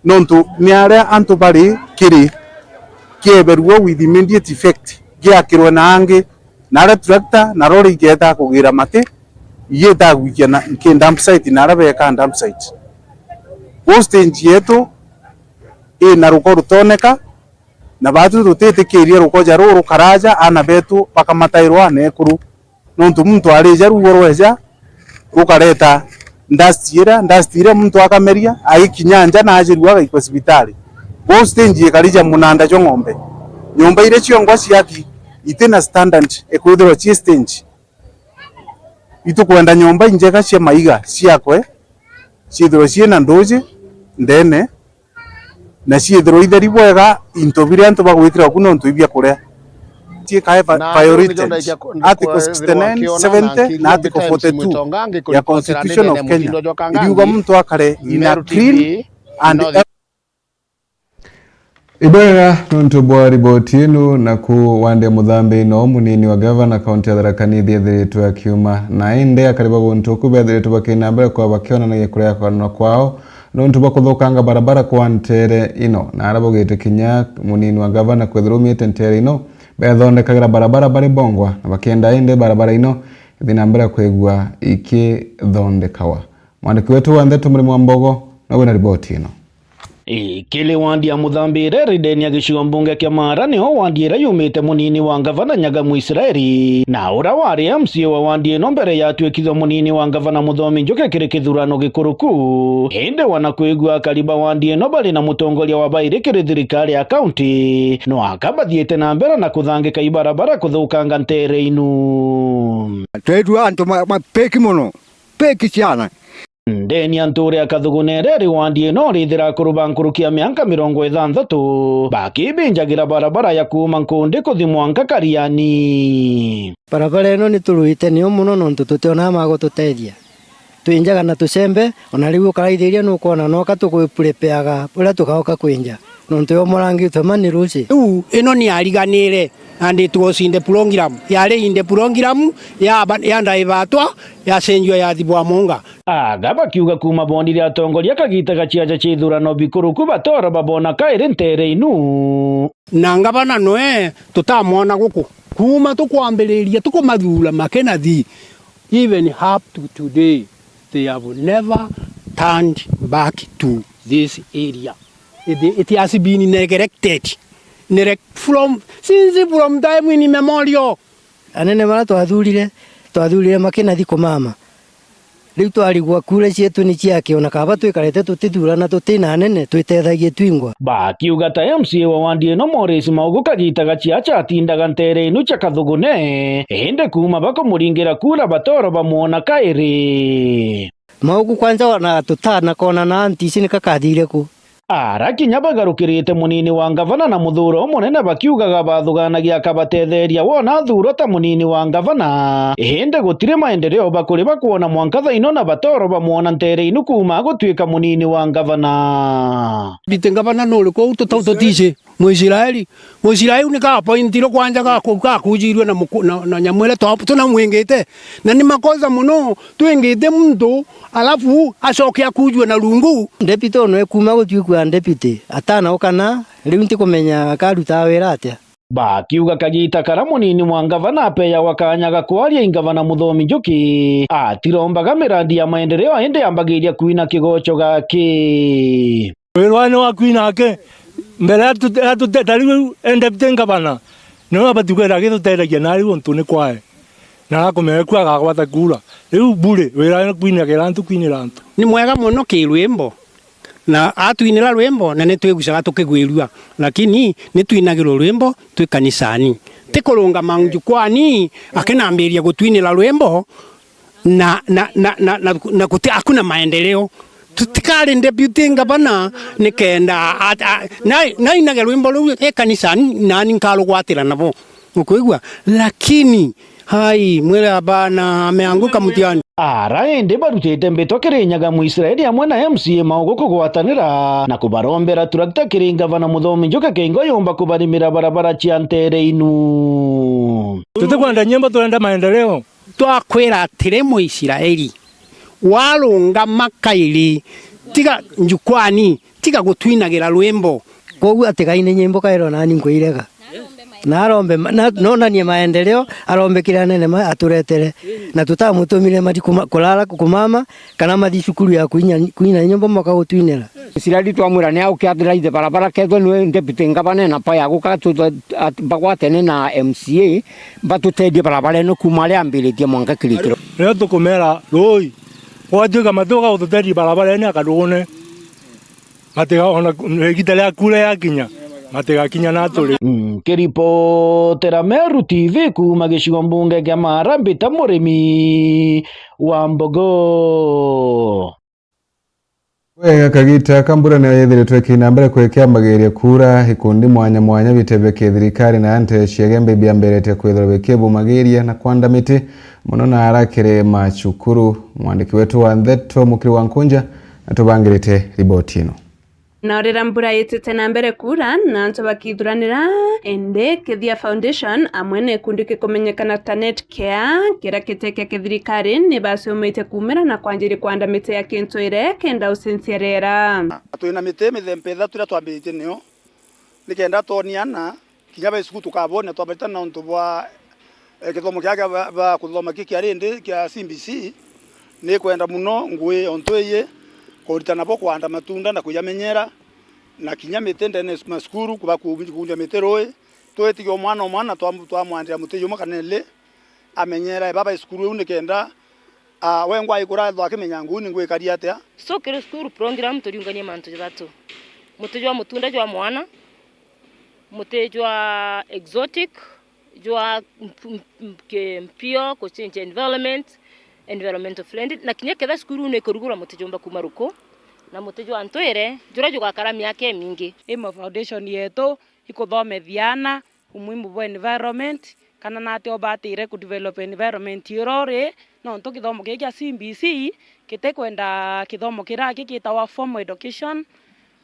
Nontu ni aria antu bari kiri kieberua with immediate effect, giakirwe na angi, na aria tractor na lori igeta kugira mati, igeta gwikia na, ki dump site na aria bekaa dump site. Kwou stage yetu ina ruko rutoneka, na baatu tutitikiria rukoja ruu rukaraja aana betu bakamatairwa na ekuru. Nontu muntu arija ruuo rweja rukareta Ndacitiira, ndacitiira muntu akameria, agikinya nja na ajirua agaikwa cibitari. Gwou stage ikari ja munanda jwa ng'ombe. Nyomba iria ciongwa ciaki itina standard ikwithirwa cii stage. Itukwenda nyomba injega cia maiga ciakwe, ciithirwe ciina nduji ndene, na ciithirwe itheri bwega into biria antu bagwikira ku nontu ibia kuria. Ciikae va-, na priority. Article sixty-nine, seventy na Article forty-two ya Constitution of Kenya iriuga muntu akare in a clean and Ibwega nontu bwa riboti inu, naku wandi ya muthambi no munini wa gavana kaunti ya Tharaka Nithi ethiritwe akiuma, na indi akari ba guntu ku bethiritwe bakina mbere kwa bakionanagia kuria kwanwa kwao nontu bwa kuthukanga barabara kwa ntere ino, na aria baugite kinya munini wa gavana kwithirwa umite ntere ino bethondekagira barabara bari bongwa, na bakienda indi barabara ino ithi na mbere kwigua ikithondekawa. Mwandiki wetu wa ndeto Murimi wa Mbogo no wina riboti ino. Ikiri wandi ya Muthambi iria iri ndene ya gicigo mbunge kia Maara, niho wandi iria yumite munini wa ngavana Nyaga Mwisraeli, na uria wari M C A wa wandi ino mbere ya atwikithwa munini wa ngavana Muthomi Njuki kiri kithurano gikuruku. Indi wana kwigua akari ba wandi ino bari na mutongoria wa bairi kiri thirikari ya kaunti, no aka bathiite na mbere na kuthangika ibarabara kuthukanga ntere inu. Twethua antu ma-, mapeki mono, peki ciana. Ndeni ya ntuura ya Kathugune iria iri wandi ino irithira akuru ba nkuruki ya mianka mirongo ithanthatu bakibinjagira barabara ya kuuma Nkundi kuthi mwanka Kariani. Barabara ino ni turuite niyo mono nontu tutionaa ma gututethia. Twinjaga na tucembe, ona riu ukaraithiria nukwona noka tuguipurepeaga uria tugaoka kwinja nontu yomorangitwe mani ruci. Riu ino ni yariganire and it was in the program, yari in the program ya ba-, ya ndaivatwa yacenjua yathi bwa munga. Aga bakiuga kuuma bondire atongoria kagita gaciaca cia ithurano bikuruku batora babona kairi ntere inu. Na ngavana noe tutamwona guku. Kuuma tukwambiriria tukumathura makinathi, even up to today, they have never turned back to this area. It, it has been neglected. Nere-, from, since from time in memorial. Anene bara twathurire, twathurire makinathi kumama. Riu twarigwa kura cietu ni ciaki, ona kaba twikarite tutithurana tutina anene, twitethagie twingwa. Bakiuga ta M C A wa wandi ino Maurice Maugu kagita gaciaca atindaga ntere inu cia Kathugune, indi kuuma bakumuringira kura batoro bamwona kairi. Maugu kwanja ona tutana kona na anti ici ni kakathire ku. Ara kinya bagarukirite munini wa ngavana na muthuuro umunene bakiugaga bathuganagia akabatetheeria wona athuurwa ta munini wa ngavana, indi gutiri maendeleo bakuri bakwona mwanka thaino na batoro bamwona ntere inu kuuma agutwika munini wa ngavana. Biti ngavana nuri kuu tuta-, tutici Mwisraeli. Mwisraeli ni kapointirwe kwanja gaku-, gakujirue na muku-, na, na nyamu iria twa-, tunamwingite. Na ni makosa mono twingite muntu alafu acoke akujue na rungu. Deputy ono ekuma gutwikua deputy, atana ukana, riu ntikumenya akarutaa wira atia. Bakiuga kagita karia munini mwa ngavana apeagwa kanya ga kwaria i ngavana Muthomi Njuki, atirombaga mirandi ya maendeleo indi ambagiria kwina kigoco gaki. Wirwa ni waku inake, mbere ya tute-, ya tute-, ta riu e deputy ngavana, niwe abati kwira agituteithagia nari untu ni kwae. Na agakumenya ku agagwata kura. Riu bure, wira ni kwinagira antu, kwinira antu. Ni mwega mono ki rwimbo. Na atwinira rwimbo, na ni twigucaga tukigwirua. Lakini ni twinagirwo rwimbo twi kanisani. Ti kurungama njukwani, akinambiria gutwinira rwimbo, na, na, na, na, na, na guti, hakuna maendeleo. Tutikari deputy ngavana nikenda a, a, na, nainage rwimbo ruu e kanisa, nani nkarugwatira nabo. Ukwigua? Lakini, hai, mwire abana ameanguka mtiani. Ara indi barutite mbitwa kiri Nyaga Mwisraeli amwe na M C A Maugu kugwatanira na kubarombera turakita kiri ngavana Muthomi Njuki Kiengwa yumba kubarimira barabara cia ntere inu. Tutikwenda nyimbo, turenda maendeleo. Twakwira atiri, Muisraeli, warungama kairi, tiga njukwani, tiga gutwinagira rwimbo. Koguo atigaine nyimbo kairi, nani nkwirega. Na arombe ma-, na, nonanie maendeleo, arombe kiri anene ma-, aturetere. Na tutamutumire mathi kuma-, kurara kumama, kana mathi cukuru ya kuinya, kuina nyimbo moka gutwinira. Isiraeli twamwira ni auke athirithe barabara, kethwe niwe deputy ngavana na power ya guka tu-, at-, bagwatene na M C A, batutethie barabara ino kuuma aria ambiritie mwanka kirikiro. Riria tukumera rui, Gwatuika matuga gututeria barabarene akarugune, matiga ona igita ria kura yakinya, matigakinya na turi. Nkiripotera Meru T V kuuma gicigo mbunge kia Maara, mbita Murimi wa Mbogo. Wega kagita ka mbura niyo yithiritwe ikina mbere kwekiambagiria kuura. Ikundi mwanya mwanya bitebeke thirikari na nte ciagembe biamberete kwithirwa bikibumagiria na kwanda miti mono na ara kiri macukuru. Mwandiki wetu wa ntheto Mukiri wa Nkunja atubangirite riboti ino. No riria mbura itite na mbere kuura na antu bakithuranira, indi Kithia Foundation amwe na gikundi gikumenyekana ta Netcare, kiria kitekia kithirikari, ni baciumite kuumira na kwanjiria kwanda miti ya kintu iria kenda ucenjia riera. Twina miti mithemba ithatu iria twambiritie nio, nikenda twoniana kinya ba cukuru tukabone twambarite na untu bwa, eh, kithomo kia, kia ba, ba kuthoma ki kia rindi kia C B C. Ni kwenda muno ngui ontu iyi kuritana bo kwanda matunda na kuyamenyera, na kinya miti ndene ya macukuru kuba ku-, kuundia miti rui. Twitigia o mwana o mwana twa-, twamwandira muti jumwe kana ili amenyera baba cukuru iu nikenda, ah, we ngwa ikura ethwa akimenya nguu ni ngwikari atia. So kiri cukuru program turiungania mantu jathatu: muti jwa mutunda jwa mwana, muti jwa exotic, jwa mp-, mp-, mp-, ki-, mpio, ku change environment, environmental friendly, na kinya ketha cukuru ni ikurugura muti jumba kuuma ruku, na muti jwa ntwire, juria jugakara miaka imingi. Imo foundation yetu ikuthomethia aana umuhimu bwa environment, kana nati ubatire ku develop environment iria uri, nontu kithomo giki kia C B C gitikwenda kithomo kiria ki-, gitawa formal education,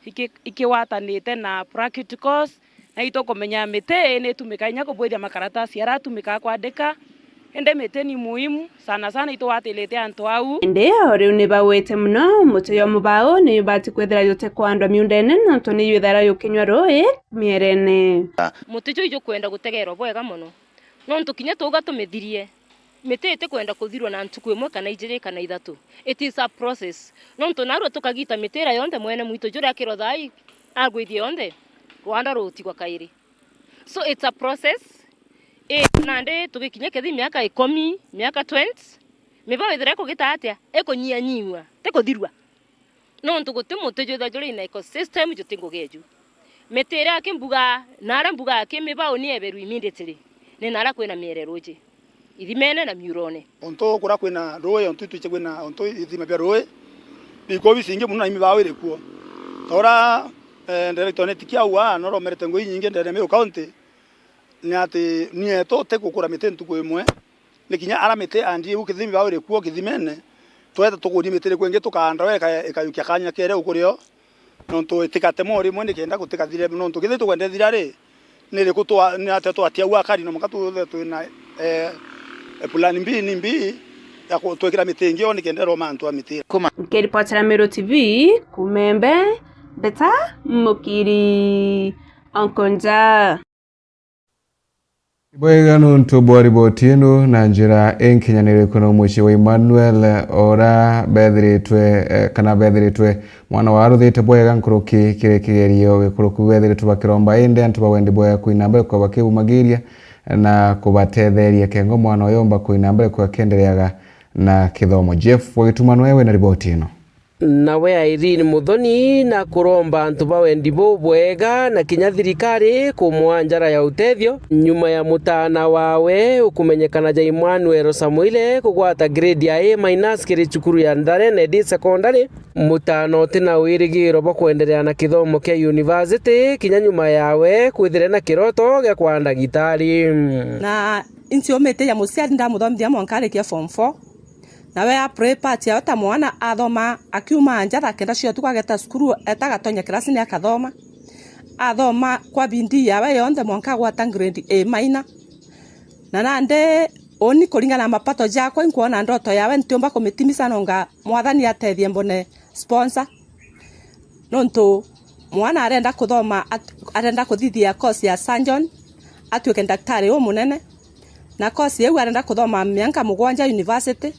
iki-, ikigwatanite na practicals, na itukumenya miti ni itumikaga inya kubwithia makaratasi aria atumikaga kwandika, indi miti ni muhimu sana sana itugwatirite antu au. Indi o riu ni bagwite mono, muti jwa mubau ni jubati kwithira jutikwandwa miundene, nontu ni jwithaira jukinywa rui mierene. Muti juu ijukwenda gutegerwa bwega mono, nontu kinya tuuga tumithirie, miti itikwenda kuthirwa na ntuku imwe kana ijiri kana ithatu. It is a process. Nontu narua tukagita miti iria yonthe mwene mwitu juria akirwa thaai agwithie yonthe, rwanda rugutigwa kairi. So it's a process. I, nandi tugikinya kethi miaka ikumi, miaka twenty, mibao ithira ikugita atia? Ikunyianyiwa, tikuthirwa. Nontu guti muti jwitha juri in ecosystem juti ngugi eju. Miti iria aki mbuga, na aria mbuga aki mibao ni eberu immediately, ni naria kwina miere ruji, ithimene na miurone. Untu kuria kwina rui, untu itwiche kwina untu ithima bia rui, bikuo bicingi mono na imibao iri kuo. Ta uria, eh, director Netikia auga, no romerete ngui inyingi ndene ya Meru County, ni ati ni eto ti gukura miti ntuku imwe, ni kinya ara miti andi iu kithimi bao iri kuo kithimene, tweta tukuria miti iri kuo ingi tukaanda we ika-, ikayukia kanya kere ukurio, nontu itikatemwa o rimwe nikenda gutikathire, nontu kithii tukwenda ithira ri, ni riku twa-, ni atia twatiaua akari no mwanka tuthe twina, eh, plan B ni B ya ku-, twikira miti ingi o nikenda iroma antu a miti. Nkiripotera Meru T V, kuuma Embe, Mbeta Mukiri Onkonja. Ibwega nontu bwa riboti ino na njira inkinyaniriku na mucii wa Emmanuel, ora bethiritwe, eh, kana bethiritwe mwana wa aruthite bwega nkuruki kiri kigerio gikuruku bethiritwe bakiromba, indi antu ba wendi bwega kwina mbere kwa bakibumagiria na kubatetheria kengo mwana uyu omba kwina mbere kwa akiendereaga na kithomo. Jeff wa Gituma nwe wina riboti ino. Nawe Irene Muthoni na kuromba antu ba wendi bubwega na kinya thirikari kumwaa njara ya utethio, nyuma ya mutaana wawe ukumenyekana ja Emmanuel Samuile kugwata grade ya A minus kiri cukuru ya Ntharene Day Secondary. Mutaana uti na wirigiro bwa kwenderea na kithomo kia university kinya nyuma yawe kwithire na kiroto gia kwaa ndagitari. Na inciumite ja muciari ndamuthomithia mwanka arikia form four. Nawe a play part yawe ta mwana, athoma akiuma nja thaa kenda cia utuku, ageta cukuru, eta agatonya kirasini akathoma. Athoma kwa bidii yawe yonthe mwanka agwata grade A minor. Na nandi uni kuringana na mapato jakwa, inkwona ndoto yawe ntiumba kumitimiza, nonga Mwathani atethie mbone sponsor. Nontu mwana arenda kuthoma at-, arenda kuthithia course ya surgeon, atuike ndaktari umunene. Na course iu arenda kuthoma mianka mugwanja university.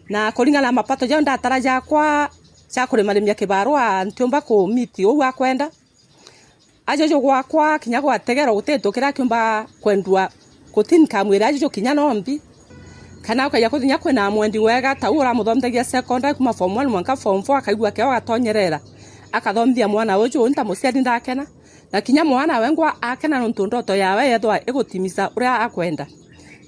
Na kuringana na mapato jau ndatara jakwa ja kurimarimia kibarua, ntiumba ku meet uu akwenda. Ajuju gwakwa kinya gwategerwa guti gintu kiria kiumba kwendua, guti income iria ajuju kinya no mbi. Kana ukaija kuthinya kwina mwendi wega, ta uu uramuthomithagia secondary kuma form one mwanka form four, akaigua keo agatonyerera, akathomithia mwana uju, uu nta muciari ndakena. Na kinya mwana wengwa akena nontu ndoto yawe yethwa igutimisa uria akwenda.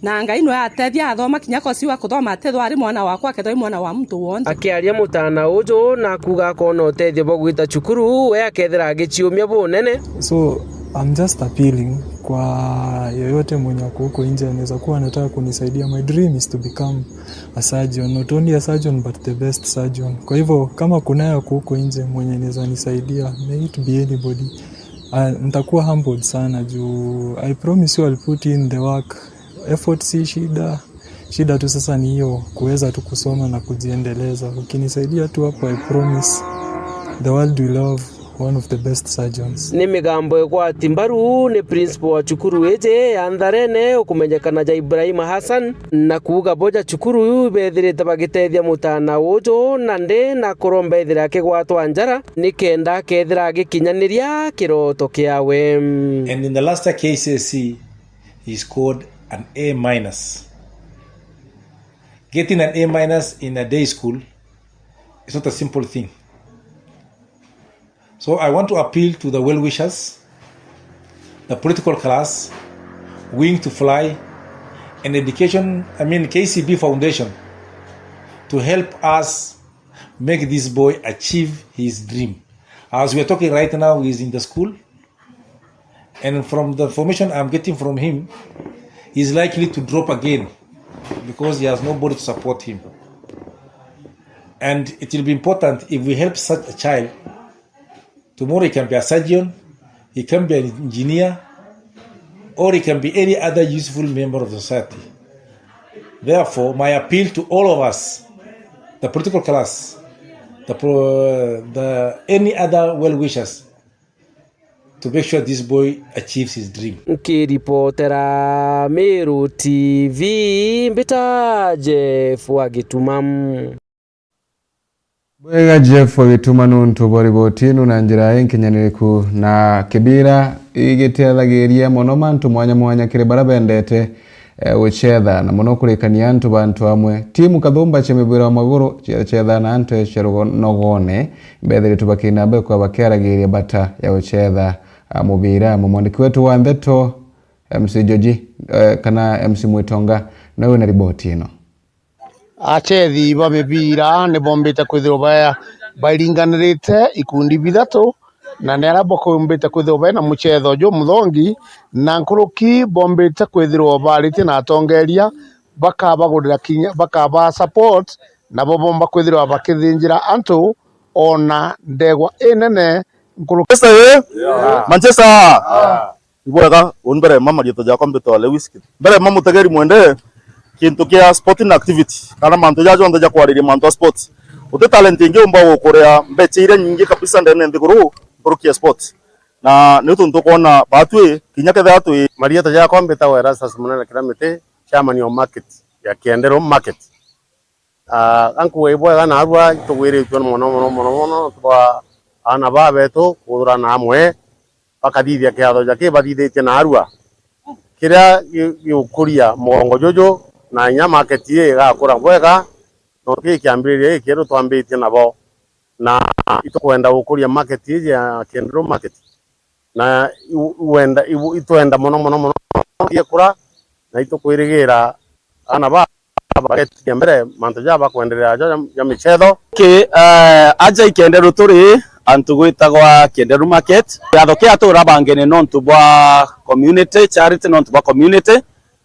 Na Ngai nwe atethia athoma kinya kosi wa kuthoma atethwa ari mwana wakwa, akethwa ari mwana wa muntu wonthe. Akiaria mutana uju na kuuga akona utethio bwa gwita cukuru, we akethira agiciumia bunene. So, I'm just appealing kwa yoyote mwenye ako huko nje anaweza kuwa anataka kunisaidia. My dream is to become a surgeon, not only a surgeon but the best surgeon. Kwa hivyo kama kunaye ako huko nje mwenye anaweza nisaidia, may it be anybody. Uh, nitakuwa humbled sana juu I promise you I'll put in the work. Effort si shida. Shida tu sasa ni hiyo kuweza tu kusoma na kujiendeleza. Ukinisaidia tu hapo, I promise the world will have one of the best surgeons. Ni migambo igwati mbaru ni principal wa cukuru iji ya Ntharene ukumenyekana ja Ibrahim Hassan, na kuuga bo ja cukuru bethirite bagitethia mutana uju, na ndi na kuromba ethire akigwatwa njara nikenda akethira agikinyaniria kiroto kiawe. And in the last year K C S E, he scored an A minus. Getting an A minus in a day school is not a simple thing. So I want to appeal to the well-wishers, the political class, Wing to Fly, and education, I mean K C B Foundation, to help us make this boy achieve his dream. As we are talking right now, he is in the school. And from the information I'm getting from him, he's likely to drop again because he has nobody to support him. And it will be important if we help such a child. Tomorrow he can be a surgeon, he can be an engineer, or he can be any other useful member of the society. Therefore, my appeal to all of us, the political class, the, pro, the any other well-wishers, to make sure this boy achieves his dream. Nkiripotera Meru T V, mbita Jeff wa Gituma. Bwega Jeff wa Gituma nuntu bwa riboti ino na njira inkinyaniriku. Na kibira igitethagiria mono mantu mwanya mwanya kiri baria bendete eh, gucetha, na mono kurikania antu bantu amwe. Timu kathumba cia mibira wa maguru ciacetha na antu cia rugo-, nogone, mbethiritwe bakinamba kwa bakiaragiria bata ya gucetha, ah, mubira. Mwandiki wetu wa ndeto, M C Joji, eh, kana M C Mwitonga, nawe na riboti ino. Achethi ba mibira ni bombite kwithirwa ba-, bairinganirite ikundi bithatu, na ni aria bakombite kwithirwa baina mucetho jumuthongi, na nkuruki bombite kwithirwa baritie na atongeria, bakabagurira kinya, bakaba support, nabo bomba kwithirwa bakithinjira antu ona ndegwa inene nkuruki. Manchester, eh? Yeah. Manchester. Ah. Ibwega, uni mbere ma marietwa jakwa mbitwa Lewis Kith-, mbere ma mutegeri mwende kintu kia sporting activity, kana mantu ja jonthe ja kwariria mantu a sports. Uti talent ingi umba gukuria mbecha iria nyingi kabisa ndene nthiguru nkuruki ya sports. Na ni tuntu kwona batwi kinya kethira twi. Marietwa jakwa mbitagwa Erastus Munene Kiramiti, chairman wa market ya Kienderu Market. Ah, ankuga ibwega naarua itugwiritue mono, mono, mono, mono, twa aana baa betu kuthurana amwe, bakathithia kiatho ja ki bathithitie naarua. Kiria gi-, gigukuria mugongo juju, na inya market ii igakura bwega, nontu ki kiambiriria gikieru twambitie nabo. Na itukwenda gukuria market iji ya Kienderu Market. Na iu-, iwenda, iu-, itwenda mono, mono, mono, ikura, na itukwirigira aana ba-, bagetia mbere mantu ja bakwenderea ja, ja, ja michetho. Ki, eh, aja i Kienderu turi antu gwitagwa Kienderu Market. Kiatho kia turabangene nontu bwa community, charity nontu bwa community.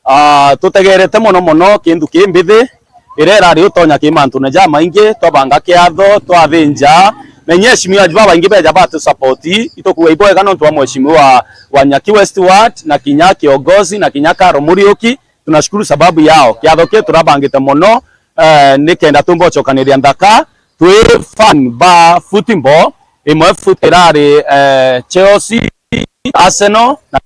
Ah, tutegerete mono mono kintu ki mbithi iria irari utonya ki mantune jamaingi, twabanga kiatho, twathinja. Na inya eshimiwa babaingi beja batu support, itukuga ibwega nontu bwa mheshimiwa wa Nyaki West Ward, na kinya kiongozi, na kinya Karo Muriuki, tunashukuru sababu yao. Kiatho kiu turabangite mono, eh, nikenda tumba gucokaniria nthaka, twi fan ba football, imwe foot irari, eh, Chelsea, Arsenal, na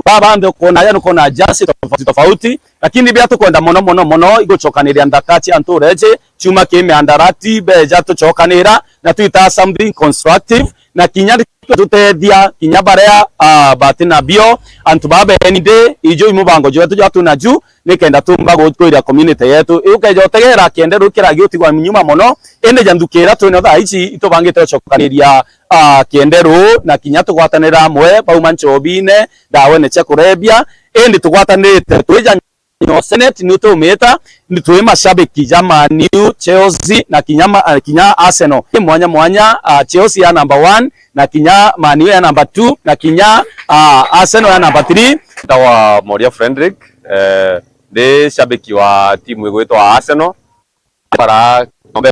Baba nthe ukona aja nukona ajansi tofauti tofauti, lakini bia tukwenda mono mono mono igucokaniria nthaka cia ntuura iji, ciuma ki miandarati, beja tucokanira na twita something constructive, na kinya tutethia kinya baria, ah, bati nabio, antu baa beni ndi, ijo imubango jwetu jwa tunaju, nikenda tumba gu-, gwira community yetu. Iu keja utegera kienderu kiragi utigwa nyuma mono, indi ja nthuki iria twina thaa ici itubangite gucokaniria, ah, kienderu na kinya tugwatanira amwe bauma nchobine, ndawene cia kurebia, indi tugwatanirite twija nyo Senate ni tumita, ni twi mashabiki ja Man U, Chelsea na kinya ma-, ah, kinya Arsenal. Ni mwanya mwanya, ah, Chelsea ya number one, na kinya Man U ya number two, na kinya, ah, Arsenal ya number three. Ndagwa Moria Frederick, eh, ndi shabiki wa timu igwitwa Arsenal. Bara ng'ombe,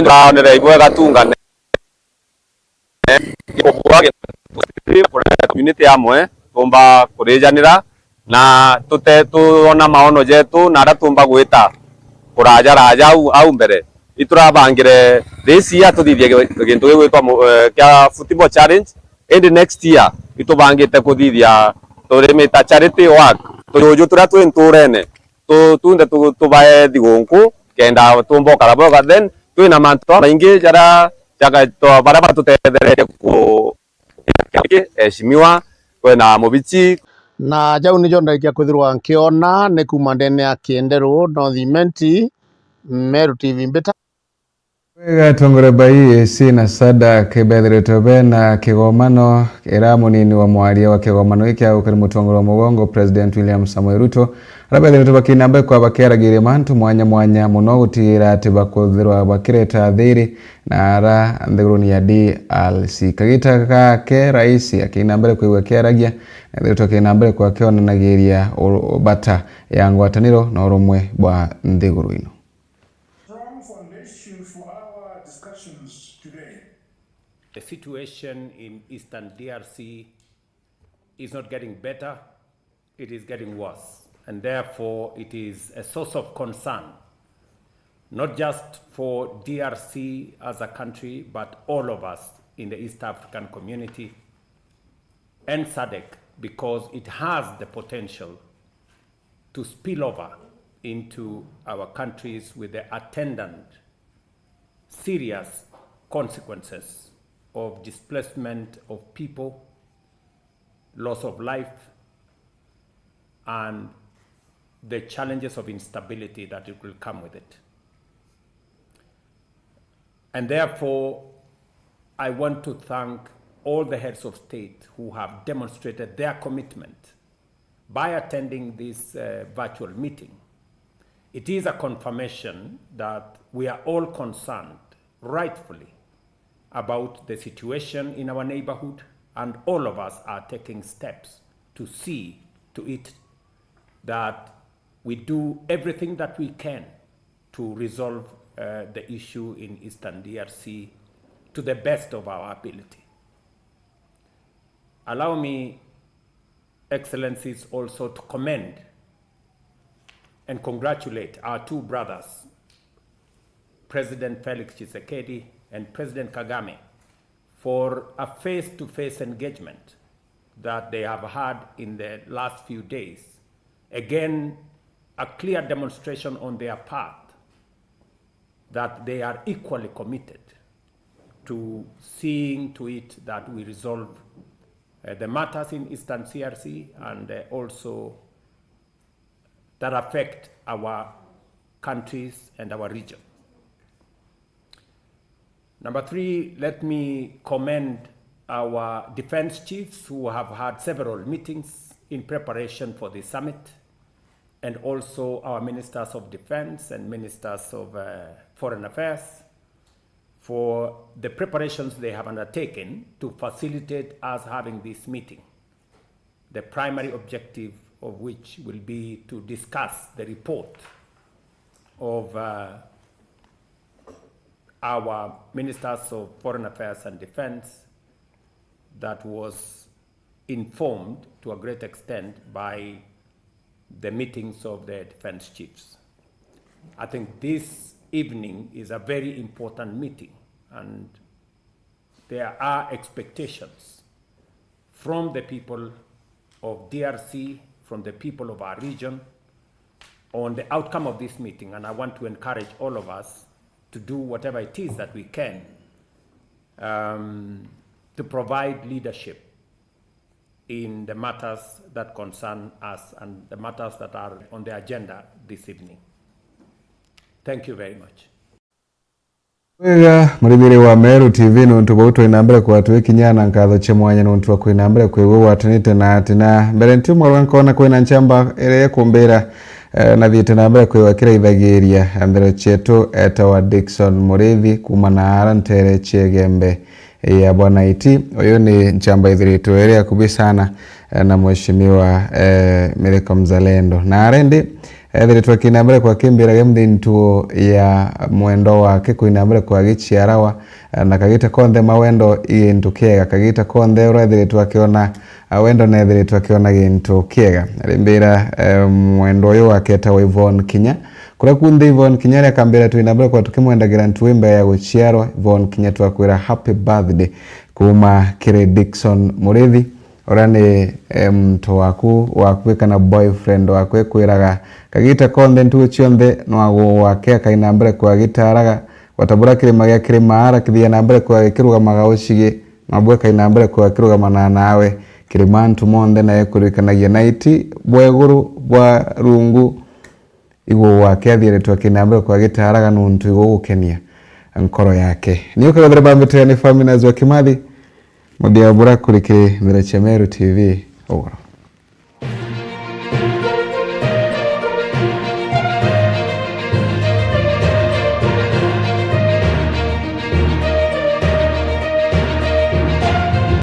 ndaonere ibwega tungane, community amwe, tumba kurijanira na tute-, tuona maono jetu na aria tumba gwita kuraja raja au, au mbere. Iturabangire this year tuthithie gi-, gintu gigwitwa mu-, eh, kia football challenge, indi next year itubangite kuthithia turimita charity work, tujuju turia twi nturene, tu-, tunde tu-, tubae thigunku, kenda tumba ukara bwega. Then twina mantu jamaingi jaria jaga-, to-, baria batutetheretie ku-, eheshimiwa, kwina mubichi. Na jau nijo ndarikia kwithirwa nkiona ni kuuma ndene ya Kienderu North Imenti, Meru T V mbita. Wega, atongoria ba E A C na SADC bethiritwe bena kigomano, ira munini wa mwaria wa kigomano giki aukari mutongoria wa mugongo, President William Samoei Ruto, aria bethiritwe bakina mbere kwa bakiaragiria mantu mwanya mwanya mono gutigira ati bakuthirwa bakireta thiri na ara nthiguruni ya D R C. Kagita gake rais akina mbere kwigua akiaragia, na ethiritwe akina mbere kwa akionanagiria u-, bata ya ngwataniro na urumwe bwa nthiguru ino. Strong foundation for our discussions today. The situation in Eastern D R C is not getting better, it is getting worse. And therefore, it is a source of concern, not just for D R C as a country, but all of us in the East African community and SADC, because it has the potential to spill over into our countries with the attendant serious consequences of displacement of people, loss of life, and the challenges of instability that it will come with it. And therefore, I want to thank all the heads of state who have demonstrated their commitment by attending this, uh, virtual meeting. It is a confirmation that we are all concerned, rightfully, about the situation in our neighborhood, and all of us are taking steps to see to it that we do everything that we can to resolve, uh, the issue in Eastern D R C to the best of our ability. Allow me, Excellencies, also to commend and congratulate our two brothers, President Felix Tshisekedi and President Kagame, for a face-to-face engagement that they have had in the last few days. Again, a clear demonstration on their part that they are equally committed to seeing to it that we resolve, uh, the matters in Eastern C R C and, uh, also that affect our countries and our region. Number three, let me commend our defense chiefs who have had several meetings in preparation for the summit, and also our ministers of defense and ministers of, uh, foreign affairs for the preparations they have undertaken to facilitate us having this meeting, the primary objective of which will be to discuss the report of, uh, our ministers of foreign affairs and defense that was informed to a great extent by the meetings of the defense chiefs. I think this evening is a very important meeting, and there are expectations from the people of D R C, from the people of our region on the outcome of this meeting, and I want to encourage all of us to do whatever it is that we can, um, to provide leadership in the matters that concern us and the matters that are on the agenda this evening. Thank you very much. Wega, murithiri wa Meru T V, nuntu bau twina mbere kwatwikinya, na nkatho cia mwanya nuntu wa kwina mbere kwigua gwatanite na atina. Mbere ntiumwe rwa nkona kwina nchamba iria ikumbira, eh, nathiite na mbere kwigua kiraithagiria nthero cietu, etawa Dickson Murithi, kuma na ara ntere cia Igembe ya Bwanaiti. Uyu ni nchamba ithiritwe iri akubi sana, eh, na mheshimiwa, eh, Mithika Mzalendo. Na ara indi, ethiritwe akina mbere kwa kimbira gia muthintuo ya mwendo wake kwina mbere kwa giciarawa, eh, na kagita konthe mawendo i gintu kiega, kagita konthe urethiritwe akiona, ah, wendo nethiritwe akiona gintu kiega. Rimbira, eh, mwendo uyu wake etawa Yvonne Kinya. Kuria kunthe Yvonne Kinya ria kambira twina mbere kwa tukimwendagira ntuwi mbere ya guciarwa. Yvonne Kinya twakwira happy birthday kuma kiri Dickson Murithi. Uria ni, eh, muntu waku, waku kana boyfriend waku ekwiraga kagita konthe, ntugu cionthe, nwagu wake akaina mbere kwa gitaraga, gwata buria kirima gia Kirimaara kithia na mbere kwa gikirugamaga ucigi, nabwe kaina mbere kwa kirugama na nawe, kirima antu monthe naye kuririkanagia naiti bwa iguru bwa rungu. Iguu wake athiritwe akina mbere kwa gitaraga nuntu igugukenia nkoro yake. Ni ukagethera bambite ni Faminas wa Kimathi, muthia bura kuri kiri nthira cia Meru T V ugoro.